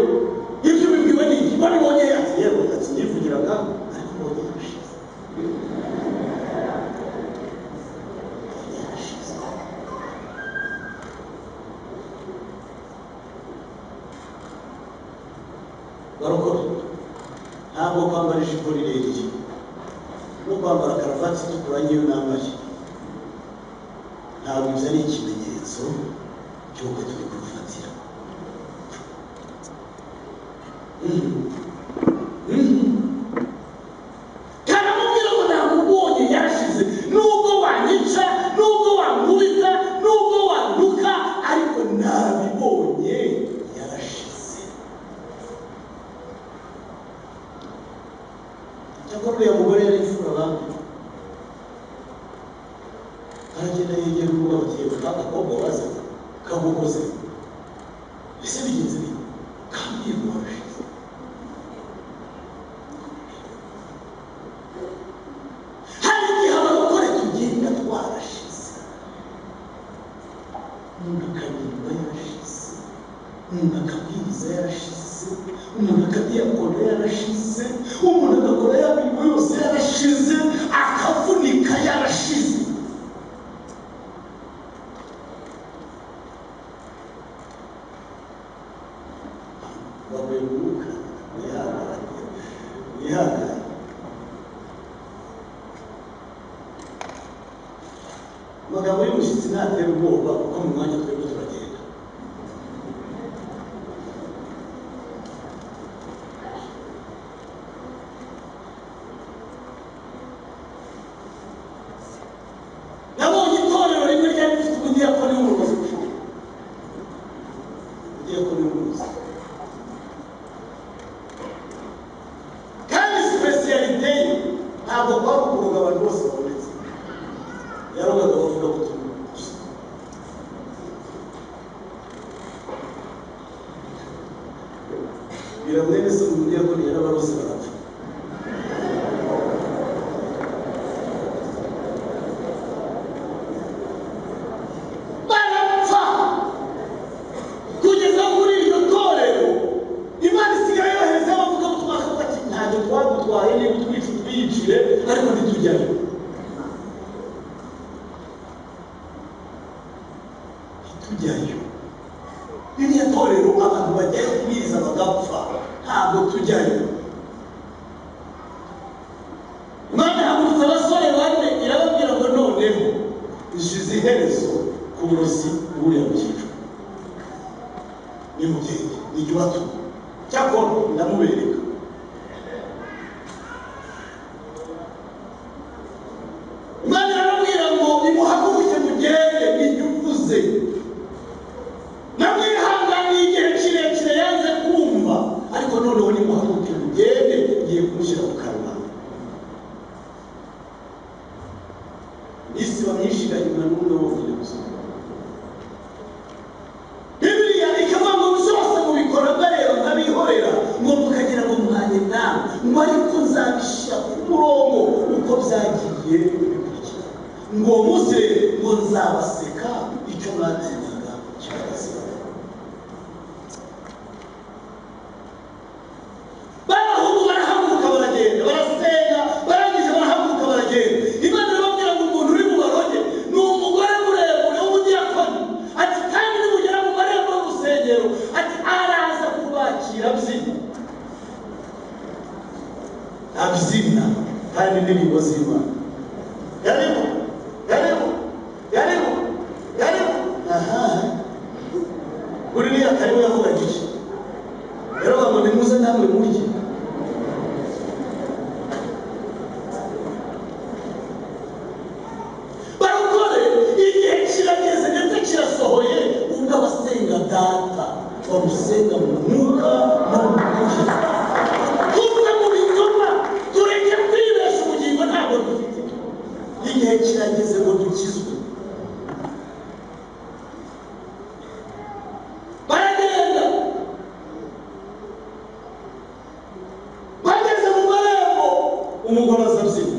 ibyo ubibwiwe n'iki? Wabibonye? Ati yewe, ati nivugiraga, ariko mbonye yarashize. Mbonye yarashize. Barokore, ntabwo kwambara ijipo rirerire no kwambara karavati itukura nk'iyo nambaye, ntabwo ibyo ari ikimenyetso cy'uko turi kurufatira. Karamubwira ngo namubonye yarashize. Aragenda yegera umugabo ati yewe ka gakobwa wazanye kagukoze ese bigenze bite? Kambwiye ngo warashize. Hari igihe abarokore tugenda twarashize, umuntu akaririmba yarashize, umuntu akabwiriza yarashize, umuntu akadiyakora yarashize, umuntu agakora ya mirimo yose yarashize, akavunika yarashize. Baguye mu mwuka, mwihangane, mwihangane. Amagambo y'umushyitsi ntatera ubwoba kuko mu mwanya twebwe turagenda. Nabonye itorero rimwe ryari rifite umudiyakoni w'umurozi, umudiyakoni w'umurozi, kandi spécialité ye ntabwo kwari ukuroga abantu bose babonetse, yarogaga abavuga butumwa gusa. Bwira mwene se umudiyakoni yarabarose barapfa. Barapfa kugeza kuri iryo torero Imana isigaye yohereza abavugabutumwa bakavuga ati ntacyo twagutwaye, niba utwica utwiyicire, ariko ntitujyayo, ntitujyayo. Ririya torero abantu bajyayo kubwiriza bagapfa, ntabwo tujyayo. Imana ihagurutsa abasore bane irababwira ngo noneho ishize iherezo ku burozi bw'uriya mukecuru, nimugende nijye ubatuma, cyakora ndamubereka. Imana irababwira ngo nimuhaguruke mugende, nijye uvuze. Namwihanganiye igihe kirekire yanze kumva, ariko noneho nimuhaguruke mugende, ngiye kumushyira ku karubanda. Isi bamwishiganyuma n'umwe wonyine gusa. Bibiliya ikavuga ngo byose mubikora mbareba nkabihorera, ngo mukagira ngo muhanye nawe, ngo ariko nzabishyira ku murongo uko byagiye bikurikira, ngo uwo munsi rero ngo nzabaseka icyo mwatinyaga kikabaseka. Barahungu barahaguruka baragenda, barasenga, barangije barahaguruka baragenda. Imana irababwira ngo umuntu uri bubaroge ni umugore muremure w'umudiyakoni, ati kandi nimugera mu marembo y'urusengero, ati araza kubakira abyina, abyina kandi indirimbo z'Imana. Karibu, karibu, karibu, karibu. Aha, kuri iriya karibu yavugaga iki? Yaravuga ngo nimuze namwe murye. Barokore, igihe kirageze ndetse kirasohoye ubwo abasenga Data bamusenga mu mwuka no mu kuri. Tuve mu binyoma, tureke kwibesha ubugingo ntabwo dufite. Igihe kirageze ngo dukizwe. Baragenda, bageze mu marembo, umugore aza abyina.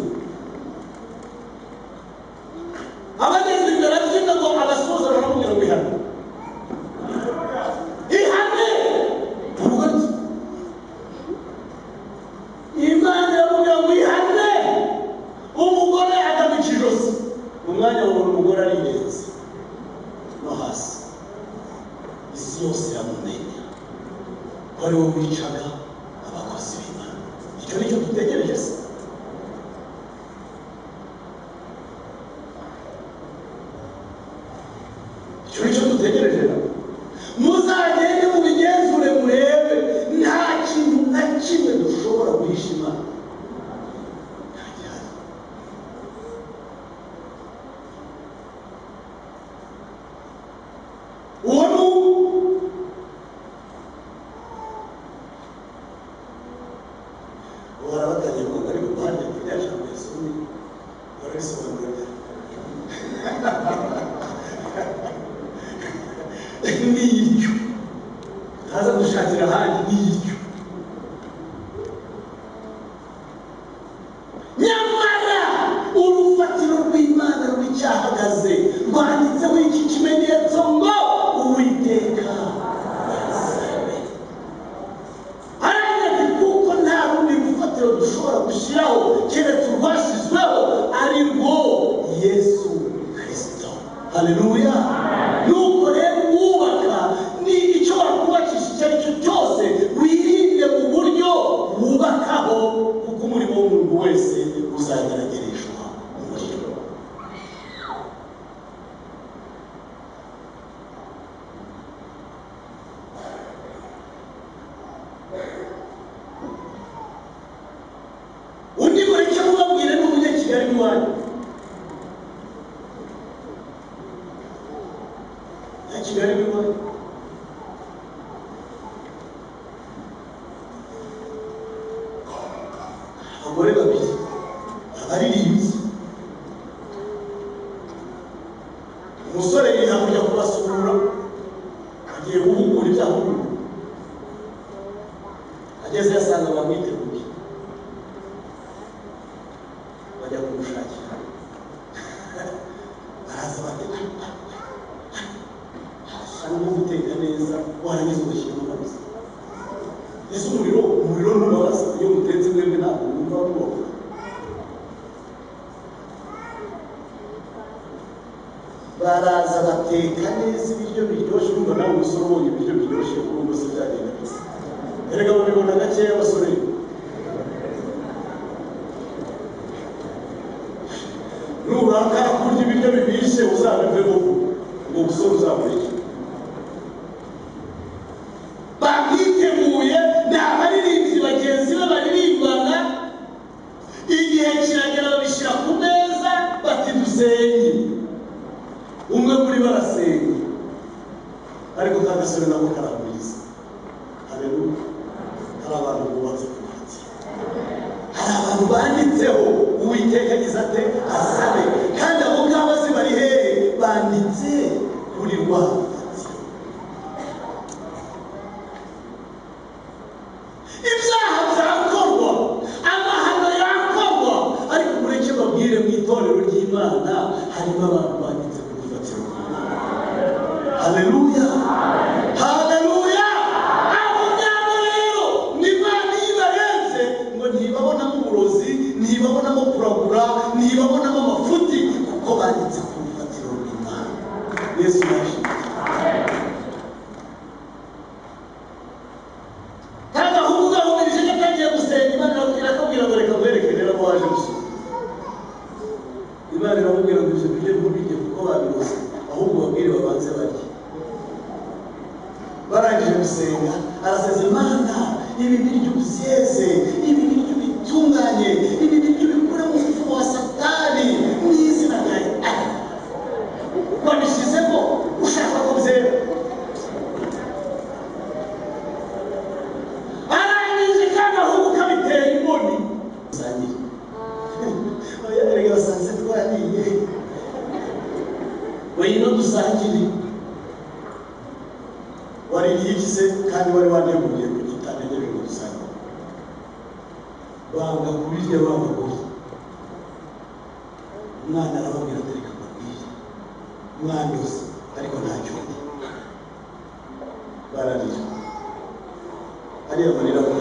Abageze imbere abyina ngo abasuhuza, baramubwira ngo ihane, ihane. Umugore ati Imana iramubwira ngo ihane. Umugore agamica ijosi. Mu mwanya wabona umugore arirenze no hasi, isi yose iramumenya ko ari we wicaga abakozi b'Imana. Icyo nicyo dutegereje se? Icyo nicyo dutegereje? Muzagende mubigenzure murebe, nta kintu na kimwe dushobora guhisha Imana, nta gihari. Uwo ni uwo. Uhora batangiye kuvuga ariko guhanya rya jambo yasomye, bararisobanura ryari? Ni iryo utaza gushakira ahandi, ni iryo. Nyamara urufatiro rw'Imana rw'icyahagaze rwanditseho iki kimenyetso ngo Uwiteka azabe. Aragira ati kuko nta rundi rufatiro dushobora gushyiraho keretse urwashyizweho ari rwo Yesu Kristo. Haleluya. Nuko rero wubaka ni icyo wakubakisha icyo ari cyo cyose, wirinde mu buryo wubakaho, kuko umurimo w'umuntu wese uzageragereshwa umuriro. Undi mureke mubabwire ni umunyakigali w'iwanyu. Nyakigali w'iwanyu. Abagore babiri abaririmbyi, umusore yiha kujya kubasura, agiye guhugura ibyahugura, ageze yasanga bamwiteguye, bajya kumushakira, baraza bati hasa no guteka neza, warangiza ugashyiramo amazi. Ese umuriro ntubabaza iyo mutetse mwebwe? Ntabwo mwumva mubabura. Baraza bateka neza ibiryo biryoshye. Urumva nawe umusore ubonye ibiryo biryoshye, urumva se byagenda bite? Erega babibona gakeya abasore. Nurakara kurya ibiryo bibishye uzabivemo, ubwo busore uzamureke. Bamwiteguye ni abaririmbyi bagenzi be baririmbana. Igihe kiragera babishyira ku meza, bati dusenge. Umwe muri bo arasenga, ariko ka gasore nako karahumiriza. Haleluya. Hari abantu bubatse ku rufatiro, hari abantu banditseho Uwiteka agize ate? Asabe. Kandi abo ngabo se bari hehe? Banditse kuri rwa rufatiro. Ibyaha byakorwa, amahano yakorwa, ariko mureke babwire, mu itorero ry'Imana harimo abantu banditse ku rufatiro. Haleluya, haleluya. Abo ngabo rero ni Imana iyo ibarenze ngo ntibabonamo uburozi, ntibabonamo kuragura, ntibabonamo amafuti, kuko banditse ku rufatiro rw'Imana. Yesu yashimye. Kandi ahubwo ugahumirije gatangiye gusenga, Imana irakubwira ngo reka nkwereke rero ko waje gusura. Imana iramubwira ngo ibyo biryo ntubirye kuko babiroze, ahubwo babwire babanze barye. Barangije gusenga, arasenze: Imana, ibi biryo byeze, ibi biryo bitunganye, ibi biryo bikure mu mufuka wa Satani mu izina rya. Wabishyizemo ushaka ko byera. Arangije kandi ahubwo ukabitera imboni. Sangire. Oya, erega basanze twariye. Wino dusangire. Waririye iki se kandi wari waneguriye ku gitantegereje ngo dusangire? Banga kubirya, banga kurya. Umwana arababwira ati reka mbabwire, mwanduze ariko ntacyo ndi. Bararira. Ariya marira we,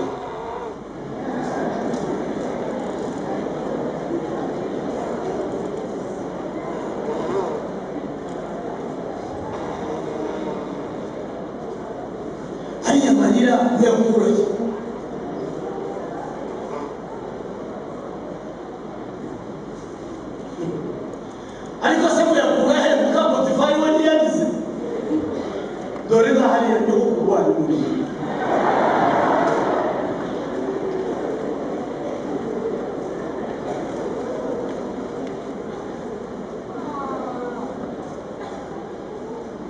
ariya marira muyakurahe? Ariko se muyakura he? Muka Potifari we ntiyagize? Dore na hariya nyogokuru wanyu muri.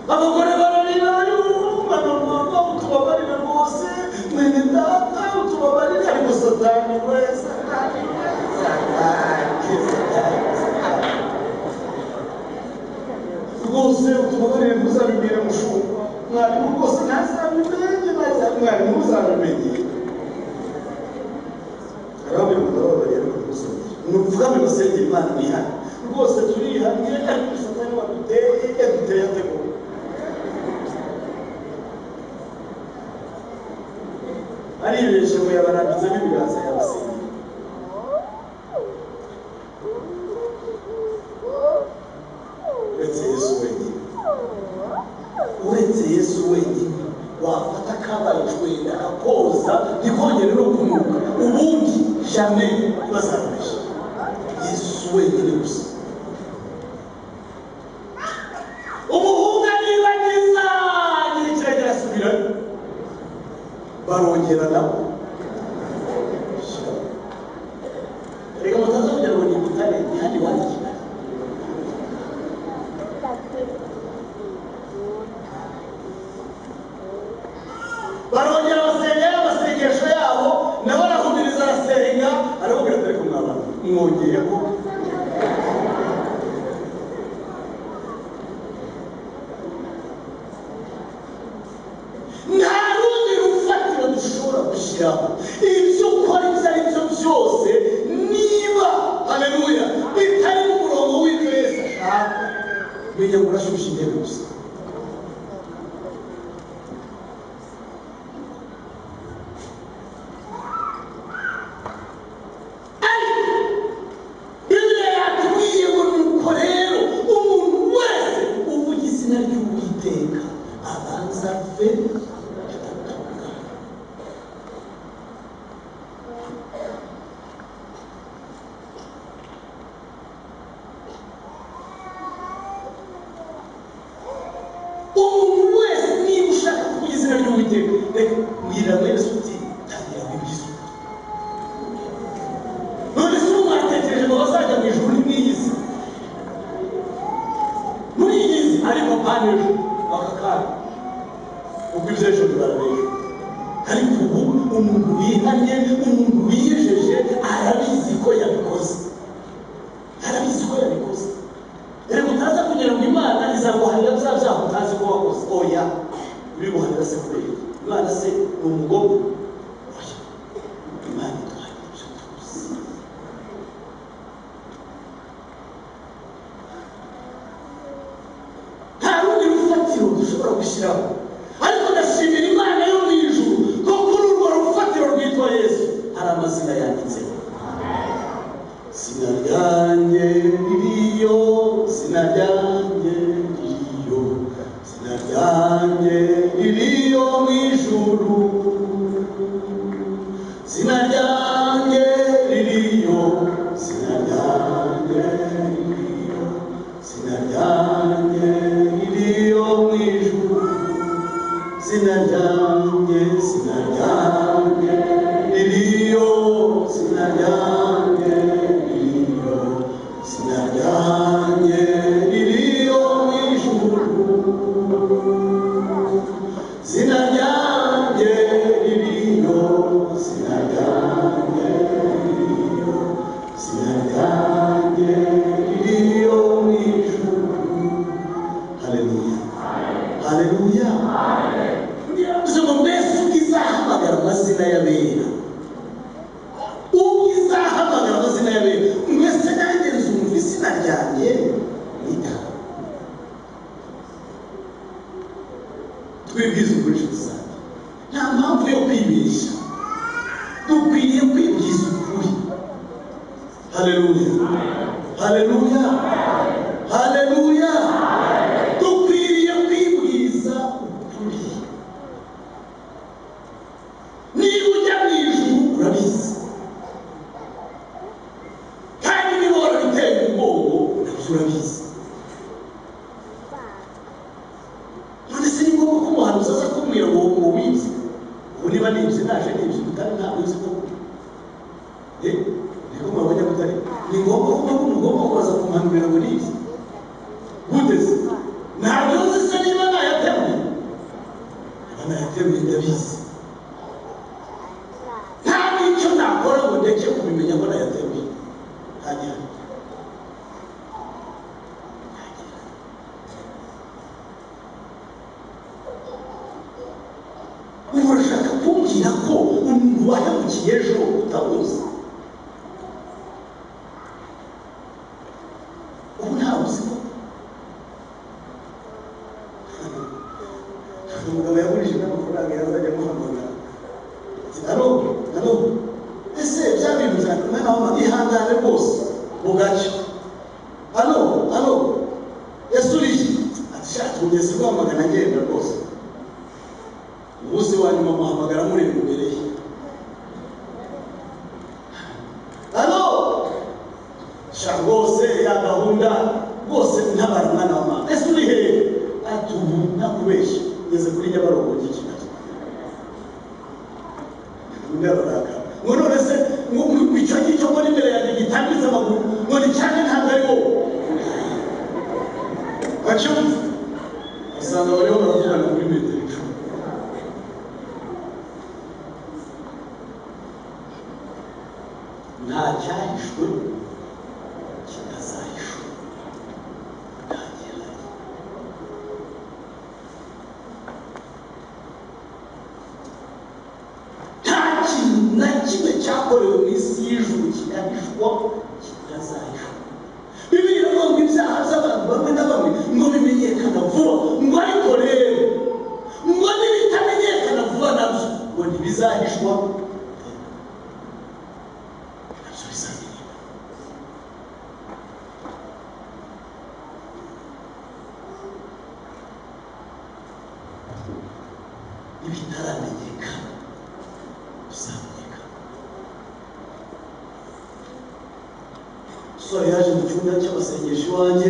Abagore bararira: "Umwana mama, utubabarire rwose, mwene data, utubabarire." Ariko Satani we, Satani we, Satani, Satani, Satani, rwose utubabarire, ntuzabibwire mushumba, Mwarimu rwose ntazabimenye, mwarimu uzabimenye. Arababwira ngo ndababariye ariko ntimuzongere. Mupfukame musengere Imana mwihane. Rwose turihannye ariko Satani waduteye, yaduteye ategura. Aribeshye ngo yabarambitsemo ibiganza yabasengera. Uretse Yesu wenyine, uretse Yesu wenyine wafata akabaye icwenda akakoza ntikongere no kunuka, ubundi jamais ntibazabeshye. Yesu wenyine gusa. Umuhungu aribagiza agira ikirenge arasubirayo, barongera nabo. Reka mutaza kugira ngo ni Butare, ni hano iwacu i Kigali. Barongera basenga amasengesho yabo, nabo arahumiriza arasenga, arababwira ati ariko mwabana mwongeye ko nta rundi rufatiro dushobora gushyiraho. Ibyo ukora ibyo ari byo byose, niba haleluya bitari mu murongo w'ibyo Yesu ashaka, menya ngo urashyushya intebe gusa. Ariko Bibiliya yatubwiye ngo nuko rero umuntu wese uvuga izina ry'Uwiteka abanza ave adatungana. Umuntu wese niba ushaka kuvuga izina ry'Uwiteka, reka mbwira mwene se uti tangira wibwize ukuri. None se ubu mwatekereje ngo bazajya mu ijuru ntimwiyizi? Muriyizi ariko apana ejo aka kanya, ubwo ibyo ejo bibara ejo. Ariko ubu umuntu wihannye, umuntu wiyejeje arabizi ko yabikoze, arabizi ko yabikoze. Reka utaza kugira ngo Imana izaguhanira bya byaha utazi ko wakoze. Oya, ibiguhanira se kubera iki? Imana se ni umugome? Oya, Imana iduhanira ibyo tuzi. Nta rundi rufatiro dushobora gushyiraho, ariko ndashimira Imana yo mu ijuru ko kuri urwo rufatiro rwitwa Yesu hari amazina yanditseho. Zina ryanjye ririyo, zina ryanjye ririyo, zina ryanjye ririyo mu ijuru. Zina ryanjye ririyo, zina ryanjye ririyo, zina ryanjye ririyo mu ijuru. Zina ryanjye, zina ryanjye ririyo, zina ryanjye ririyo, zina ryanjye ririyo mu ijuru. Zina ryanjye ririyo, zina ryanjye ririyo, zina ryanjye ririyo mu ijuru. Haleluya, haleluya. Yavuze ngo mbese ubwo izahamagara amazina y'abera, ubwo izahamagara amazina y'abera, mbese nanjye nzumva izina ryanjye nita. Twibwize ukuri inshuti zanjye, nta mpamvu yo kwibeshya, dukwiriye kwibwiza ukuri. Haleluya, haleluya, haleluya. Dukwiriye kwibwiza ukuri. Niba ujya mu ijuru urabizi, kandi niba warabiteye umugongo nabyo urabizi. None se ni ngombwa ko umuhanuzi aza kumbwira ngo ngo wibye? Ubu niba nibye naje nibye Butare ntabwo uzi ko niko mwabonye Butare. Ni ngombwa ko mugomba kubaza kumpanurira ngo nibye gute se? Ntabyo nzi se niba nayateruye? Niba nayateruye ndabizi. Nta n'icyo nakora ngo ndeke kubimenya ko nayateruye. Nta gihari. Urambwira ko umuntu wahemukiye ejo utamuzi, ubu ntawe uzi ko umugabo yagurije n'amafaranga yazajya amuhamagara ati alo alo, ese bya bintu byanjye umwana wa mama ihangane rwose bugacya, alo alo, ese uriye? Ati shaka ugeze rwamagana agenda rwose. Umunsi wa nyuma amuhamagara amureba imbere ye, alo sha rwose ya gahunda rwose ntabara umwana wa mama, ese uri hehe? Ati ubu ntakubeshya ngeze kuri Nyabarongo ry'i Kigali. Undi ararakara ngo none se ngo icyo ngicyo mbona imbere yanjye gitambitse amaguru ngo ni cyane ntabwo ari wowe. Bacyumva asanga bariho baravugana kuri metero 10. Nta cyahishwe kitazahishwa, nta gihari. Nta kintu na kimwe cyakorewe mu isi y'ijuru kigahishwa kitazahishwa. Bibiliya iravuga ngo ibyaha by'abantu bamwe na bamwe ngo bimenyekana vuba, ngo ariko rero ngo nibitamenyekana vuba nabyo ngo ntibizahishwa, nabyo bizamenyekana. Ibitaramenyekana bizamenyekana. Umusore yaje mu cyumba cy'amasengesho iwanjye,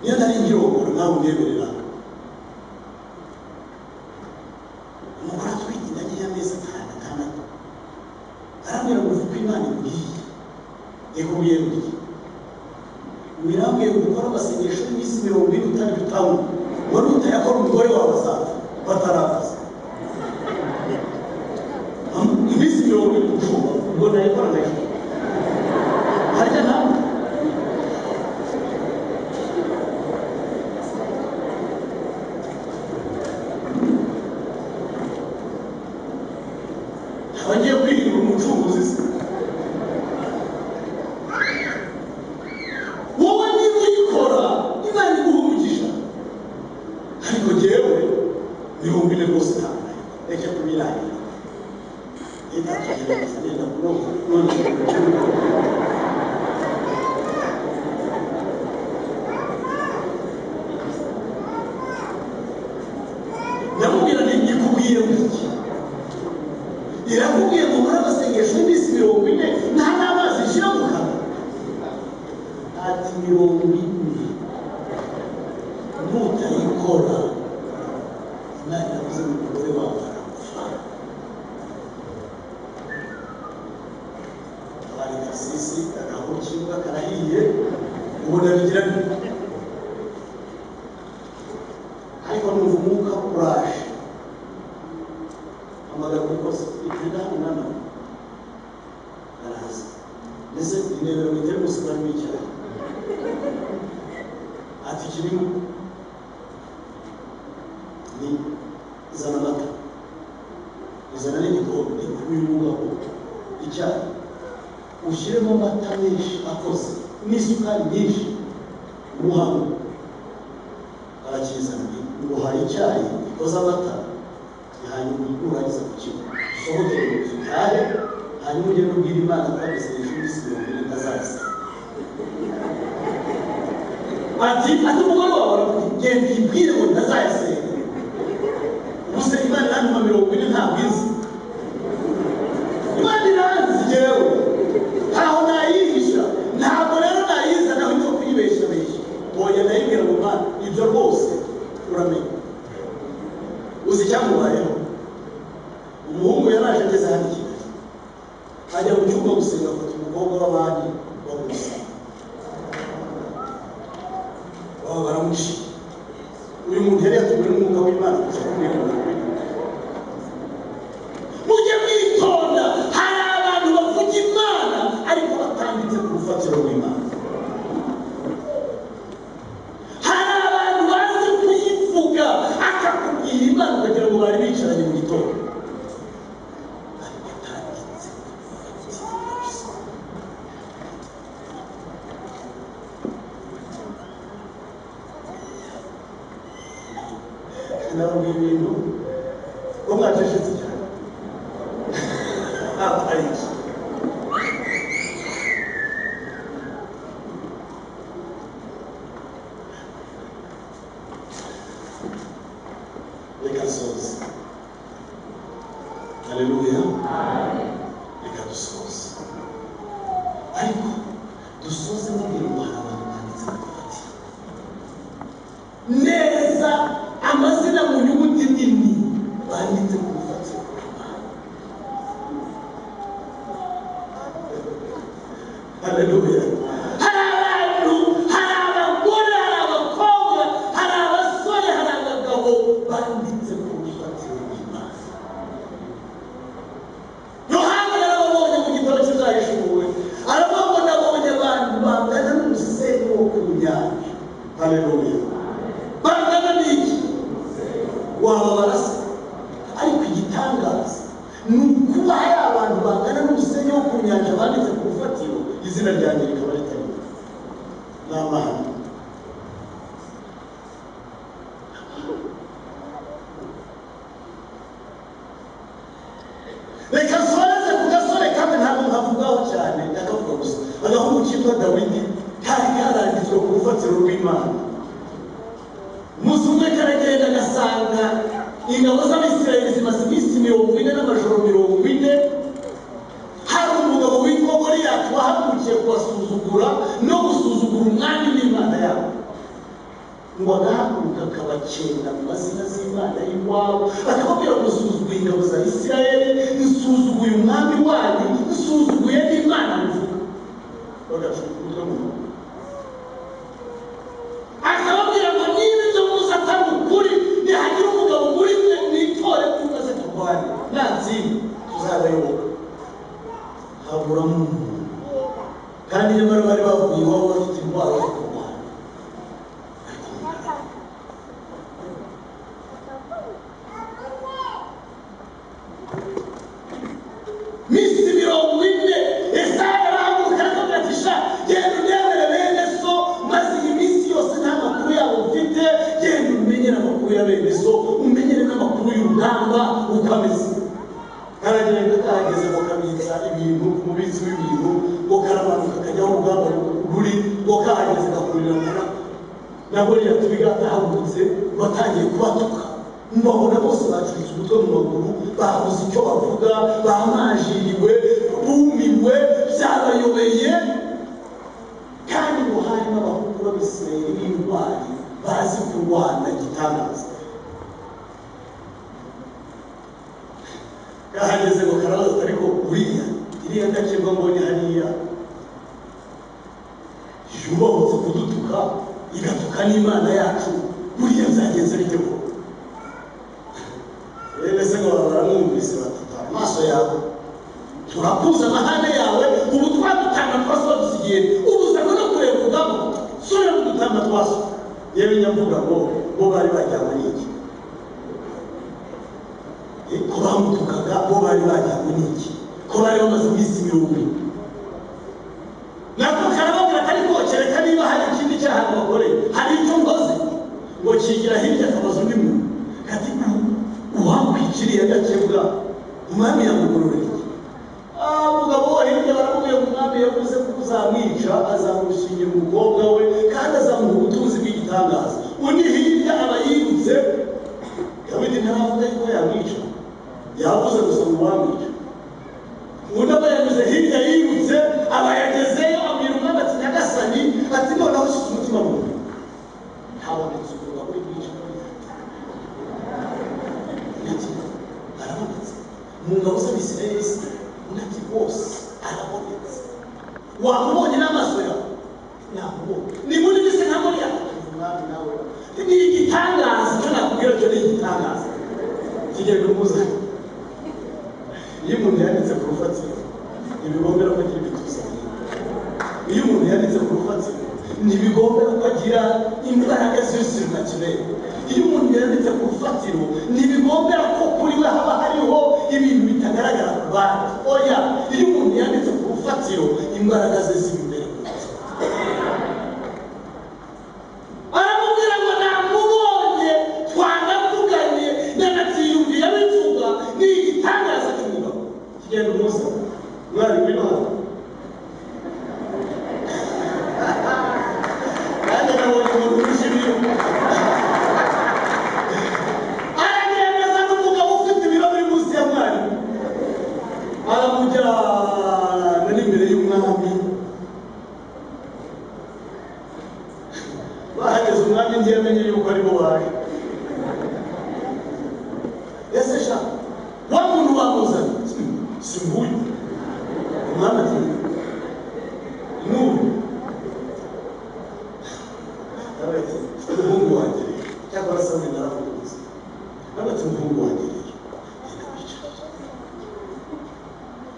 niyo nari nkirongora nawe unyemerera. Umugore atwite inda nke y'amezi 5 6, arambwira ngo uko Imana imbwiye, ikubwiye ngo birambwiye gukora amasengesho y'iminsi 40 utarya utanywa, ngo nutayakora umugore wawe azapfa batarapfa. Iminsi 40 ucumba ngo nayikora ndayikora harya ntabwo. Abagiye kwihindura umucuruzi se, wowe niba uyikora Imana iguha umugisha, ariko jyewe 40 rwose ntabwo nayikora, reka kubirangira. Leta tugerageza nenda kunoza none. Ndamubwira nti ikubwiye iki? Irakubwiye ngo ukore amasengesho y'iminsi 40 nta n'amazi ishyira mu kanwa. Ati 40 nutayikora Imana iravuze ngo umugore wawe arapfa. Abari Kasisi agahu k'imbwa karahiye ubona bigira ariko numva umwuka uraje hamagara umukozi igenda hano mwana we araza, ndetse indebera mu iteremusi barimo icyayi. Ati kirimo ni zana amata, izana n'igikombe, uyu mugabo icyayi ushyiremo amata menshi akoze n'isukari nyinshi umuhanga. Arakizana nguhaye icyayi gikoze amata, hanyuma nurangiza kukinywa usohoke mu nzu utahe, hanyuma ugende ubwire Imana ko amasengesho y'iminsi 40 ntazayasiga. Ati ati umugore wawe aravuga genda uyibwire ngo ntazayasenga. Ubuse Imana irantuma 40 ntabwo izi. Imana iranzi jyewe, ntaho nayihisha, ntabwo rero nayiza naho icyo kuyibeshabeshya. Oya ndayibwira ngo Mana ibyo rwose uramenya. Uzi icyamubayeho? Umuhungu yaraje ageze hano i Kigali, ajya mu cyumba gusenga afata umukobwa w'abandi bamusenga, baba baramuciye. Uyu muntu yari yatuwe n'umwuka w'Imana kuza kumubwira. Mujye mwitonda, hari abantu bavuga Imana ariko batanditse ku rufatiro rw'Imana. Hari abantu bazi kuyivuga akakubwira Imana ukagira ngo bari bicaranye mu gitondo. Sinababwiye ibintu ko mwacecetse cyane. Habaye iki? Reka nsoze. Haleluya. Reka dusoze, ariko dusoze mbabwira ngo hari abantu banditse mu rufatiro neza, amazina mu nyuguti nini banditse ku rufatiro rw'Imana. Haleluya. Hari abantu, hari abagore, hari abakobwa, hari abasore, hari abagabo banditse ku rufatiro rw'Imana. Yohana yarababonye mu gitabo cy'Ibyahishuwe, aravuga ngo nabonye abantu bangana n'umusenyi wo ku nyanja. Haleluya. Bangana n'iki? Wababara se? Ariko igitangaza ni ukuba hari abantu bangana n'umusenyi wo ku nyanja banditse ku rufatiro, izina ryanjye rikaba ritarimo. Ni amahano. Reka nsoreze ku gasore kamwe, ntabwo nkavugaho cyane, ndakavuga gusa. Agahungu kitwa Dawidi kari karanditswe ku rufatiro rw'Imana. Umunsi umwe karagenda agasanga ingabo z'Abisirayeli zimaze iminsi 40 n'amajoro 40. Hari umugabo witwa Goliyati wahagurukiye kubasuzugura no gusuzugura umwami n'Imana yabo, ngo agahaguruka akabakenda mu mazina z'Imana y'iwabo, akababwira ngo nsuzuguye ingabo za Isirayeli, nsuzuguye umwami wanyu, nsuzuguye n'Imana muvuga. Bagacuka umutwe mu ntoki. Akababwira ngo niba ibyo muzi atari ukuri, nihagira umugabo muri mwe mwitore maze turwane, natsinda tuzabayoboka. Haburamo umuntu, kandi nyamara bari bavuye iwabo bafite intwaro zo kurwana. Ariko umuntu minsi 40 Esaya arahaguruka aravuga ati sha genda undebere bene so, maze iyi minsi yose nta makuru yabo mfite, genda umenyere amakuru ya bene so, umenyere n'amakuru y'urugamba uko ameze. Karagenda kahageze ngo kabitsa ibintu ku mubitsi w'ibintu, ngo karamanuka kajya aho urugamba ruri, ngo kahageze gahurirana na Goliyati w'igata ahagurutse, batangiye kubatuka. Mbabona bose bacuritse umutwe mu maguru, babuze icyo bavuga, bamajiriwe, bumiwe, byabayobeye. Kandi ngo harimo abahungu b'Abisirayeli b'intwari bazi kurwana igitangaza. Kahageze ngo karabaza, ariko uriya iriya ndakemwa mbonye hariya yubahutse kudutuka igatuka n'Imana yacu, buriya byagenze bite ko? Bene se ngo baramwumvise batata amaso yawe, turakuza amahane yawe, ubu twadutanga twaso badusigiye, ubuzima no kureba urugamba, subira mu dutanga twaso. Yewe nyavuga ngo bo bari bajyanywe n'iki? Ko bamutukaga bo bari bajyanywe n'iki? Ko bari bamaze iminsi 40? Nako karababwira ati ariko kereka niba hari ikindi cyaha bakoreye, hari icyo nkoze. Ngo kigira hirya akabaza undi muntu kati uwakwiciriye agakebwa umwami yamugororera iki? Umugabo wo hirya baramubwiye ngo umwami yavuze ko uzamwica azamushingira umukobwa we kandi azamuha ubutunzi bw'igitangaza. Undi hirya aba yirutse, Dawidi ntaravuga yuko yamwica, yavuze gusa ngo uwamwica. Undi aba yanyuze hirya yirutse, aba yagezeyo abwira umwami ati nyagasani, ati noneho ushyize umutima mu nda, habonetse umugabo uri bwica. Undi ati arabonetse mu ngabo z'Abisirayeli se? Undi ati bose arabonetse. Wamubonye n'amaso yawe? Namubonye. Ni munini se nka Goliyati? Umwami nawe ni igitangaza, icyo nakubwira cyo ni igitangaza. Kigenda umuzanye. Iyo umuntu yanditse ku rufatiro ntibigombera ko agira ibituza. Iyo umuntu yanditse ku rufatiro ntibigombera ko agira imbaraga z'ibisirikare. Iyo umuntu yanditse ku rufatiro ntibigombera ko kuri we haba hariho ibintu bitagaragara ku bandi. Oya, iyo umuntu yanditse ku rufatiro imbaraga ze ziba imbere mu mutima. Aramubwira ngo namubonye, twanavuganye. Bahageze umwami ntiyamenye yuko ari bo baje. Ese sha wa muntu wamuzanye si nguyu? Umwami ati n'uyu. Umuhungu wanjye rero, cyakora Sawuli naramukunze. Ati umuhungu wanjye rero, genda wicarire.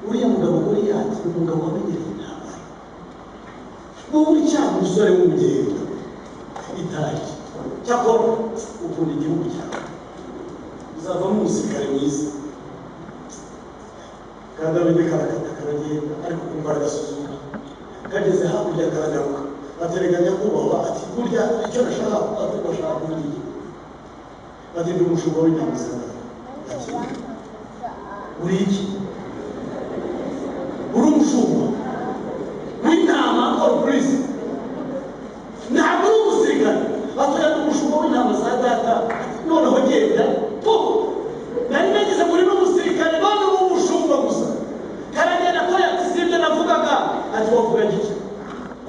Uriya mugabo Goliyati ni umugabo wamenyereye intambara. Wowe uri umusore w'umugenda itaye, cyakora ukunda igihugu cyawe, uzavamo umusirikare mwiza. Kandi Dawidi karakata karagenda, ariko kumva aragasuzuma. Kageze hakurya karagaruka, aterega nyakubahwa ati burya icyo nashaka ati bashaka kuvuga ati ndi umushumba w'intama za data. Ati uri iki? Uri umushumba w'intama or priest? Ntabwo uri umusirikare. Ati ndi umushumba w'intama za data. Noneho genda po nari nagize muri n'umusirikare, none uri umushumba gusa. Karagenda ko ati sibyo navugaga. Ati wavuga iki?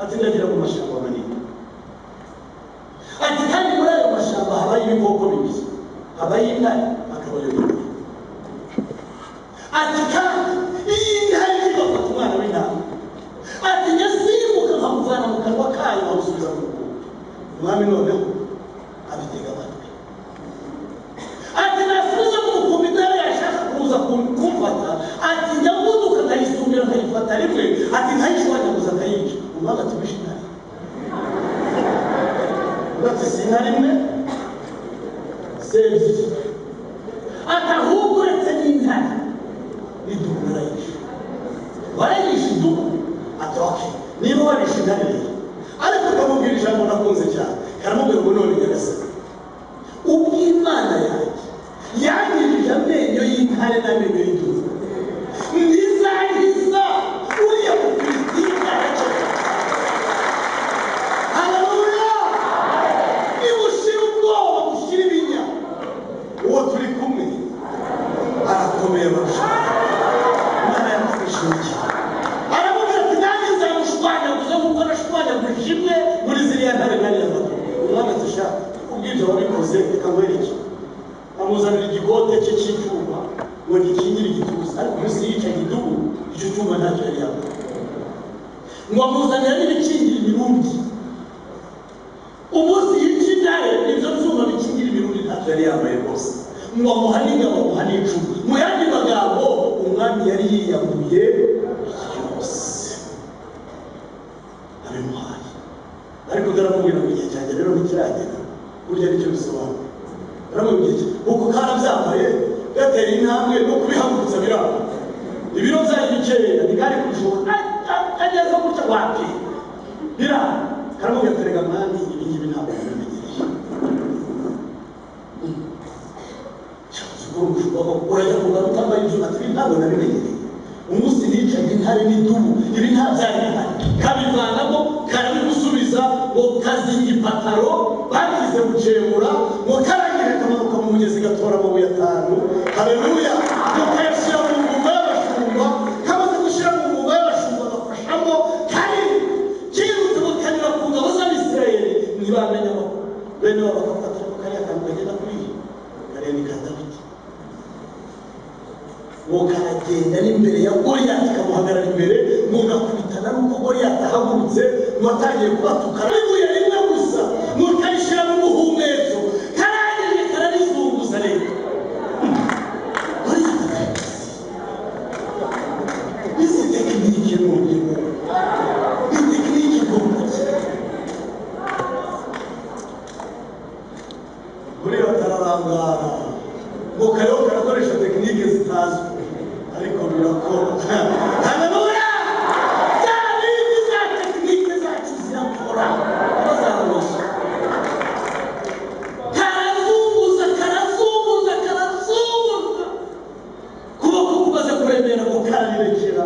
Ati ndagira mu mashyamba manini. Ati kandi muri ayo mashyamba habayo ibikoko bibiri, habayo intare hakabayo n'ingwe. Ati kandi iyi ntare igafata umwana w'intama, ati njye simbuka nkamuvana mu kanwa kayo nkamusubiza mu mukumbi. Umwami noneho abitega amatwi. Ati nasubiza mu mukumbi, intare yashaka kuza kumfata, ati njya mvuduka nkayisumbira nkayifata rimwe, ati nkayishwanyaguza nkayica. Umwami ati wishe intare? Ati si intare imwe, si ebyiri, ati ahubwo uretse n'intare n'idubu narayishe. Warayishe idubu? Ati okay, niba warishe intare rero. Ariko akamubwira ijambo nakunze cyane, karamubwira ngo none nyagasani, ubw'Imana yanjye yangirije amenyo y'intare n'amenyo y'idubu, ntizankiza uriya Mufilisitiya. Haleluya! Nibushira ubwoba, bushira ibinya, uwo turi kumwe arakomeye barusha. Imana yamufashije. Aramubwira ati nanjye nzamushwanyaguza nk'uko nashwanyaguje imwe muri ziriya ntare nariya mato. Umwami ati sha ubw'ibyo wabikoze reka nkwereke. Amuzanira igikote cye cy'icyuma ngo gikingire igituza, ariko umunsi yicaga idubu icyo cyuma ntacyo yari yambaye. Ngo amuzanira n'ibikingira imirundi, umunsi yica intare ibyo byuma bikingira imirundi ntacyo yari yambaye rwose. Ngo amuha n'ingabo, amuha n'icumu. Mu yandi magambo umwami yari yiyambuye byose abimuhaye. Ariko ndaramubwira ngo igihe cyanjye rero ntikiragera. Burya nicyo bisobanura. Aramubwira iki? Uko karabyambaye gatera intambwe no kubihagurutsa biranga. Ibiro byari bikeya ntikari kubishobora. Ageze gutya wapi? Biranga. Karamubwira ati rega mwami, ibi ngibi ntabwo nabimenyereye. Urajya kugana utambaye ibyuma, ati ibi ntabwo nabimenyereye. Umunsi nicaga intare n'idubu, ibi nta byari bihari. Kabivanamo karabigusubiza, ngo kazinga ipataro bagize gucemura, ngo karangira kamanuka mu mugezi gatora amabuye 5. Haleluya! Ngo kayashyira mu nguma y'abashumba, kamaze gushyira mu nguma y'abashumba gafashamo kari kirutse ngo kanyura ku ngabo z'Abisirayeli ntibamenya amakuru. Bene wabo bakafata ariko kariya kantu kagenda kuriya kariya ni ka Dawidi. Ngo karagenda n'imbere ya Goliyati kamuhagarara imbere, ngo gakubitana n'uko Goliyati ahagurutse, ngo atangiye kubatuka ibuye rimwe gusa, ngo karishyira mu muhumetso, karangije kararizunguza rero. Izi tekinike noneho ni tekinike igomba Goliyati ararangara, ngo kariho karakoresha tekinike zitazwi, ariko birakora. Haleluya! Za bindi za tekinike zacu zirakora, bazarabasha. Karazunguza, karazunguza, karazunguza, kuboko kumaze kuremera ngo karabirekera.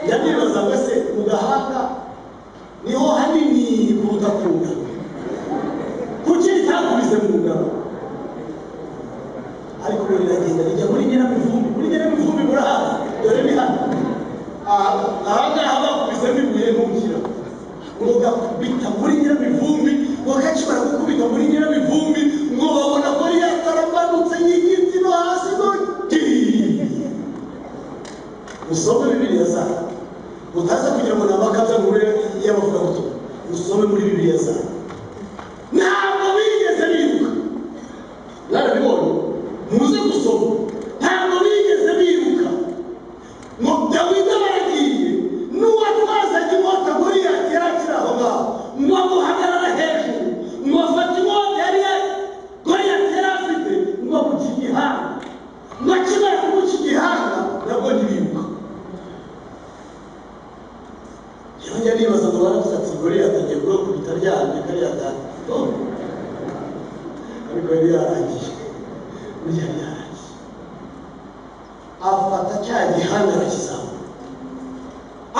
Njya nibaza ngo ese mu gahanga niho hanini kuruta ku nda? Kuki ritakubise mu ngabo? Ariko ngo riragenda rijya muri nyiramivumbi. Muri nyiramivumbi murahazi, dore ni hano. Musome muri Bibiliya zanyu, ntabwo bigeze biruka. Mwarabibonye, muze gusoma, ntabwo bigeze biruka. Ngo Dawidi baragiye, n'uwatwazaga inkota Goliyati yari akiri aho ngaho, ngo amuhagarara hejuru, ngo afate inkota yari Goliyati yari afite, ngo amuca igihanga. Ngo akimara kumuca igihanga nabwo ntibiruka. Njya nibaza ngo baravuze ati Goliyati agiye kurakubita aryamye kariya gato, ariko yari yarangiye, burya yari yarangiye. Afata cya gihanga arakizamura,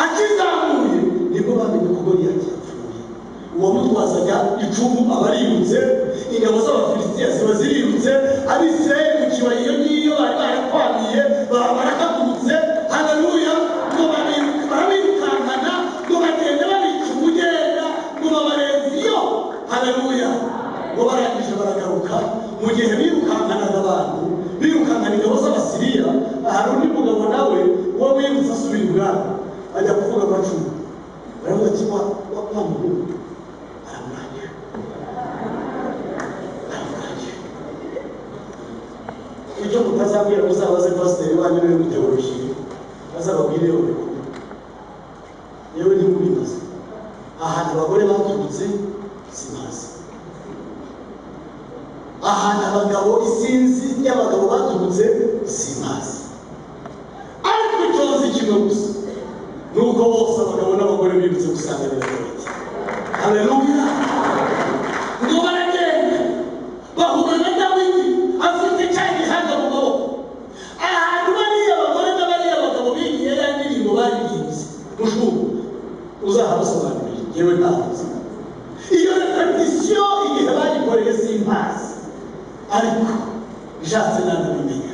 akizamuye nibwo bamenye ko Goliyati yapfuye. Uwamutwazaga icumu aba arirutse, ingabo z'Abafilisitiya ziba zirirutse, Abisirayeli mu kibaya iyo ngiyo bari barakwamiye baba barahagurutse. Haleluya! Ngo barabirukankana, ngo bagenda babica umugenda, ngo babarenze iyo. Haleluya! Ngo barangije baragaruka. Mu gihe birukankanaga abantu, birukankana ingabo z'Abasiriya, hari undi mugabo nawe wo wirutse asubira ibwami, ajya kuvuga amacumu. Baravuga ati wa muhungu aramurangije, aramurangije. Icyo mutazabwira muzabaze pasiteri wanyu niwe muteolojiye, azababwire iyo bikorwa. Yewe ntimubibaze ahantu abagore baturutse simazi, ahantu abagabo isinzi ry'abagabo baturutse simazi, ariko icyo nzi kimwe gusa nuko bose abagabo n'abagore birutse gusanganira Dawidi. Haleluya! Ngo baragenda bahura na Dawidi afite cya gihanga mu maboko. Ahantu bariya abagore n'abariya abagabo bigiye ya ndirimbo baririmbye, mushumba uzahabasobanurire, yewe ntazi iyo repetisiyo igihe bayikoreye simpazi, ariko nshatse nanabimenya,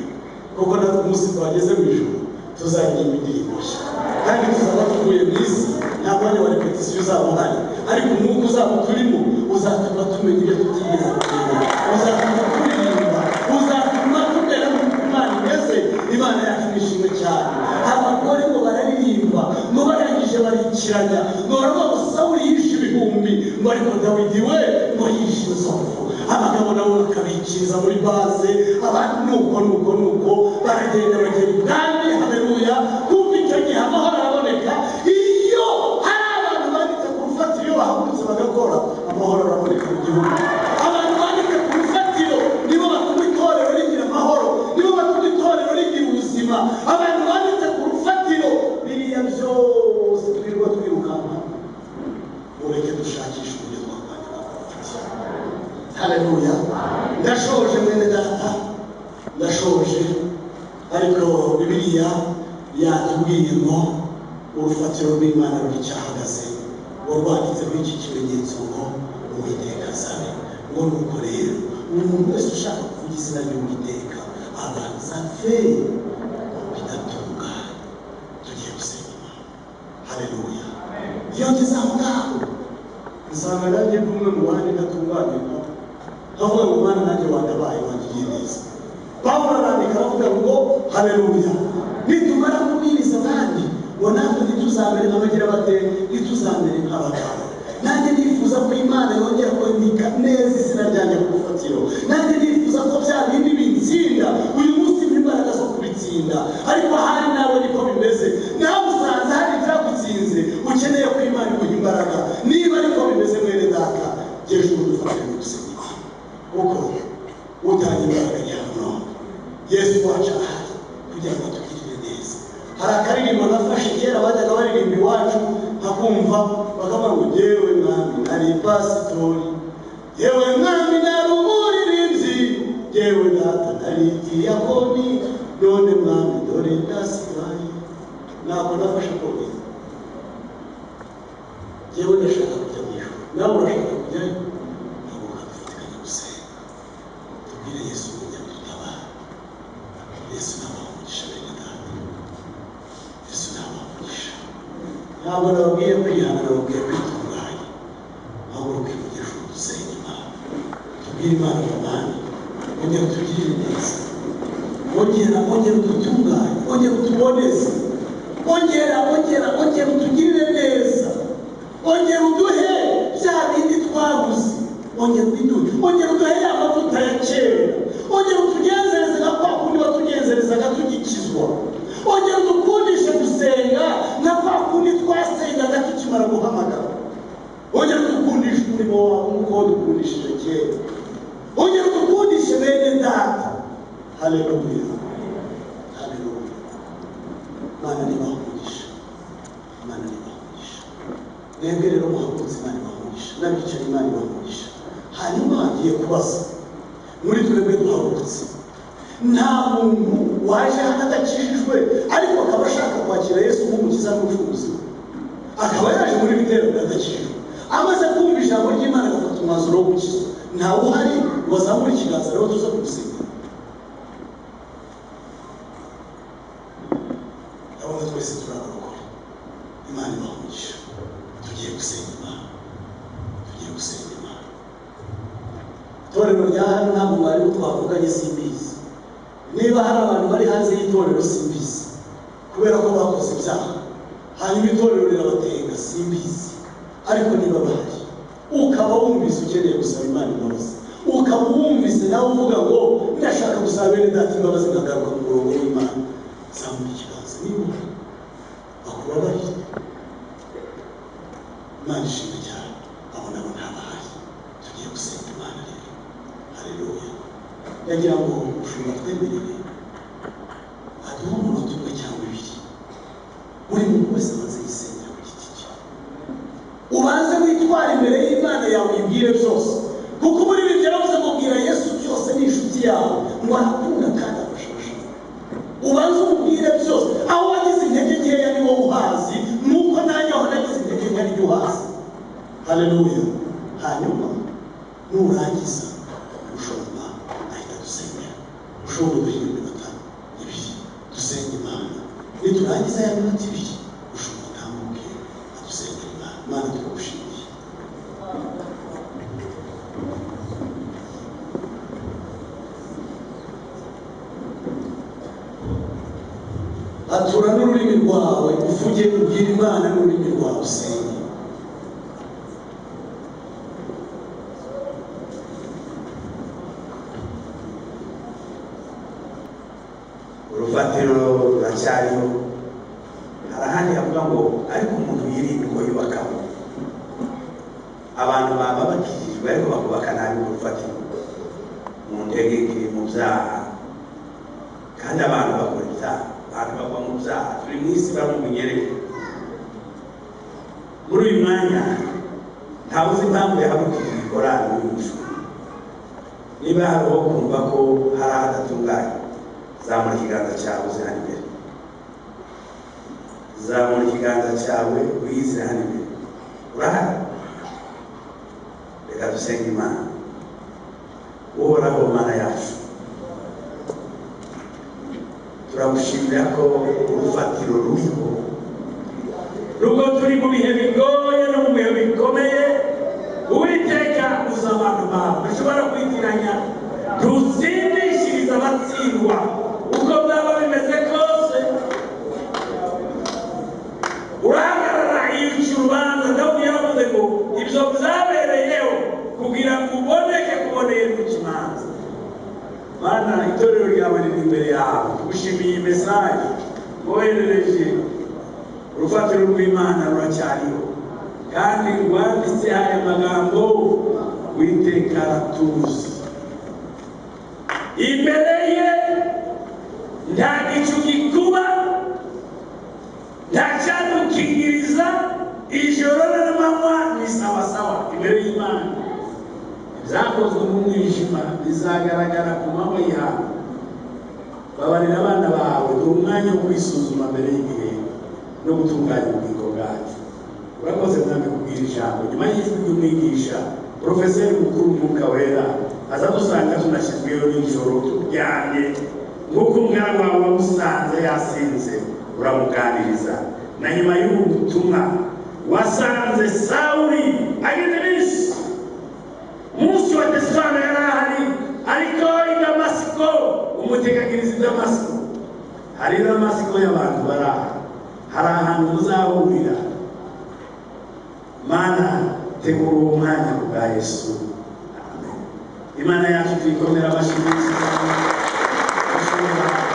kuko natwe umunsi twageze mu ijuru tuzaririmba indirimbo nshya, kandi tuzaba tuvuye mu isi, nta mwanya wa repetisiyo uzaba uhari, ariko umwuka uzaba turimo uzatuma tumenya ibyo tutigeze kumenya, uzatuma turirimba, uzatuma tumera nk'uko Imana imeze. Imana yacu nishimwe cyane. Abagore ngo bararirimba, ngo barangije barikiranya, ngo baravuga ngo Sawuli yishe ibihumbi, ngo ariko Dawidi we ngo yishe inzovu. Abagabo nabo bakabikiriza muri baze, abandi nuko nuko nuko baragenda bagera ibwami. Haleluya! Kumva icyo gihe amahoro araboneka. Iyo hari abantu banditse ku rufatiro, iyo bahagurutse bagakora, amahoro araboneka mu gihugu. Abantu banditse ku rufatiro nibo batuma itorero rigira amahoro, nibo batuma itorero rigira ubuzima. Abantu banditse ku rufatiro, biriya byose twirirwa twirukanka, mureke dushakishe uburyo twakwandika ku rufatiro. Haleluya! Ndashoje mwene data, ndashoje. Ariko Bibiliya yatubwiye ngo urufatiro rw'Imana ruracyahagaze, ngo rwanditseho iki kimenyetso ngo Uwiteka azabe. Ngo nuko rero umuntu wese ushaka kuvuga izina ry'Uwiteka abanza apfe bidatunganye. Tugiye gusenga Imana. Haleluya! Iyo ngeze aho ngaho nsanga nanjye ndi umwe mu bandi ndatunganye, nkavuga ngo Mana nanjye wandabaye, wangiriye neza. Pawulo arandika aravuga ngo haleluya, nitumara kubwiriza abandi ngo natwe ntituzamere nk'abagira bate, ntituzamere nk'abagabo. Nanjye nifuza ko Imana yongera kwandika neza izina ryanjye ku rufatiro. Nanjye nifuza ko bya bindi bitsinda uyu munsi mpa imbaraga zo kubitsinda, ariko ahari nawe niko bimeze. Nawe usanze hari icyagutsinze, ukeneye ko Imana iguha imbaraga. Niba ariko bimeze mwene data, jyewe udufatire gusenga Imana, kuko utanga imbaraga ni hano. Yesu wacu arahari kugira ngo atugirire neza. Hari akaririmbo nafashe kera bajyaga baririmba iwacu, nkakumva bakavuga ngo yewe mwami nari pasitori, yewe mwami nari umuririmbyi, yewe data nari diyakoni, none mwami dore ndasigaye. Ntabwo nafashe konyine, yewe ndashaka kujya mu ijuru, nawe urashaka kujyayo, ntabwo ukadufatikanya gusenga. Tubwire Yesu umunyadutabara. Yesu nabaha umugisha bene data, Yesu nabaha umugisha. Ntabwo nababwiye kwihana, nababwiye kwitunganya. Haguruka ivugisha udusenga Imana, tubwire Imana ngo Mana ongera utugirire neza, ongera ongera udutunganye, ongera utuboneze, ongera ongera ongera utugirire neza, ongera uduhe bya Ongera ubiduhe, ongera uduhe ya mavuta ya kera, ongera utugenzereze nka kwa kundi watugenzerezaga tugikizwa, ongera udukundishe gusenga nka kwa kundi twasengaga tukimara guhamagara, ongera udukundishe umurimo wawe nk'uko wadukundishije kera, ongera udukundishe bene data. Haleluya, haleluya. Imana nibaha umugisha, Imana nibaha umugisha. Mwebwe rero muhagurutse, Imana ibaha umugisha, n'abicaye Imana ibaha umugisha. Hanyuma ngiye kubaza muri twebwe duhagurutse, nta muntu waje hano adakijijwe ariko akaba ashaka kwakira Yesu nk'umukiza n'umucunguzi, akaba yaje muri bitero adakijijwe, amaze kumva ijambo ry'Imana agafata umwanzuro wo gukizwa, ntawe uhari ngo azamure ikiganza rero tuze kumusenga. Ndabona twese turi abarokore. Imana ibaha umugisha. Tugiye gusenga Imana, tugiye gusenga Imana. Itorero rya hano ntabwo mwarimu twavuganye simbizi, niba hari abantu bari hanze y'itorero simbizi, kubera ko bakoze ibyaha hanyuma itorero rirabatenga simbizi, ariko niba bahari ukaba wumvise ukeneye gusaba Imana imbabazi, ukaba wumvise nawe uvuga ngo ndashaka gusaba bene data imbabazi nkagaruka mu murongo w'Imana, zamura ikiganza niba uhari bakubabarire. Imana ishimwe cyane, abo nabo ntabahari. Tugiye gusenga Imana rero. Haleluya. Ndagira ngo ushobora twemerere aduhe umunota umwe cyangwa ibiri, buri muntu wese abanze yisengera ku giti cye, ubanze witwara imbere y'Imana yawe uyibwire byose, kuko muri ibi byaravuze ngo bwira Yesu byose ni inshuti yawe, ngo arakunda kandi afasha abashaka. Ubanze umubwire byose, aho wagize intege nkeya ni wowe uhazi, nuko nanjye aho nagize intege nke ari uhazi. Haleluya. Hanyuma nurangiza umushumba ahita dusengera, ushobora kuduha iminota ibiri dusenga Imana, niturangiza ya minota ibiri umushumba atambuke adusengera Imana. Imana turagushimiye. Atura n'ururimi rwawe uvuge, ubwire Imana n'ururimi rwawe usenge. Urufatiro ruracyariho. Hari ahandi havuga ngo ariko umuntu yirinde uko yubakamo. Abantu baba bakijijwe ariko bakubaka nabi urufatiro, mu ntegeke, mu byaha, kandi abantu bakora ibyaha, abantu bagwa mu byaha. Turi mu isi bari mu bunyerere. Muri uyu mwanya ntawe uzi impamvu yahagurukije iyi korali y'uyu mushumba. Niba hari uwo kumva ko hari aho adatunganye, zamura ikiganza cyawe uze hano imbere, zamura ikiganza cyawe wize hano imbere. Urahari? Reka dusenge Imana. Uhoraho Mana yacu, turagushimira ko urufatiro ruriho, nubwo turi mu bihe bigoye no mu bihe bikomeye. Uwiteka uzi abantu bawe, dushobora kwitiranya, tutsindishiriza abatsindwa uko byaba bimeze kose. Urahagarara yica urubanza. Dawudi yaravuze ngo ibyo byabereyeho kugira ngo uboneke kuboneye mu kimanza. Mana, itorero ryawe riri imbere yawe, tugushimiye iyi mesaje woherereje. Urufatiro rw'Imana ruracyariho, kandi rwanditse aya magambo: Uwiteka aratuzi, imbere ye nta gicu gikuba, nta cyadukingiriza, ijoro n'amanywa ni sawasawa imbere y'Imana. Ibyakozwe mu mwijima bizagaragara ku manywa y'ihangu. Babarira abana bawe, duha umwanya wo kwisuzuma mbere y'igihe no gutunganya ubugingo bwacu. Urakoze Mwami kubwira ijambo. Nyuma y'ijwi ry'umwigisha porofeseri mukuru Mwuka Wera aza dusanga tunashyizweho nijoro turyamye, nk'uko umwana wawe wamusanze yasinze uramuganiriza. Na nyuma y'ubu butumwa wasanze Sawuli ageze iminsi, umunsi wa Tesifano yari ahari, ariko i Damasiko umuteganyiriza i Damasiko. Hari i Damasiko y'abantu bari aha, hari ahantu muzahurira. Mana, tegura uwo mwanya ku bwa Yesu. Imana yacu tuyikomera amashyi menshi cyane.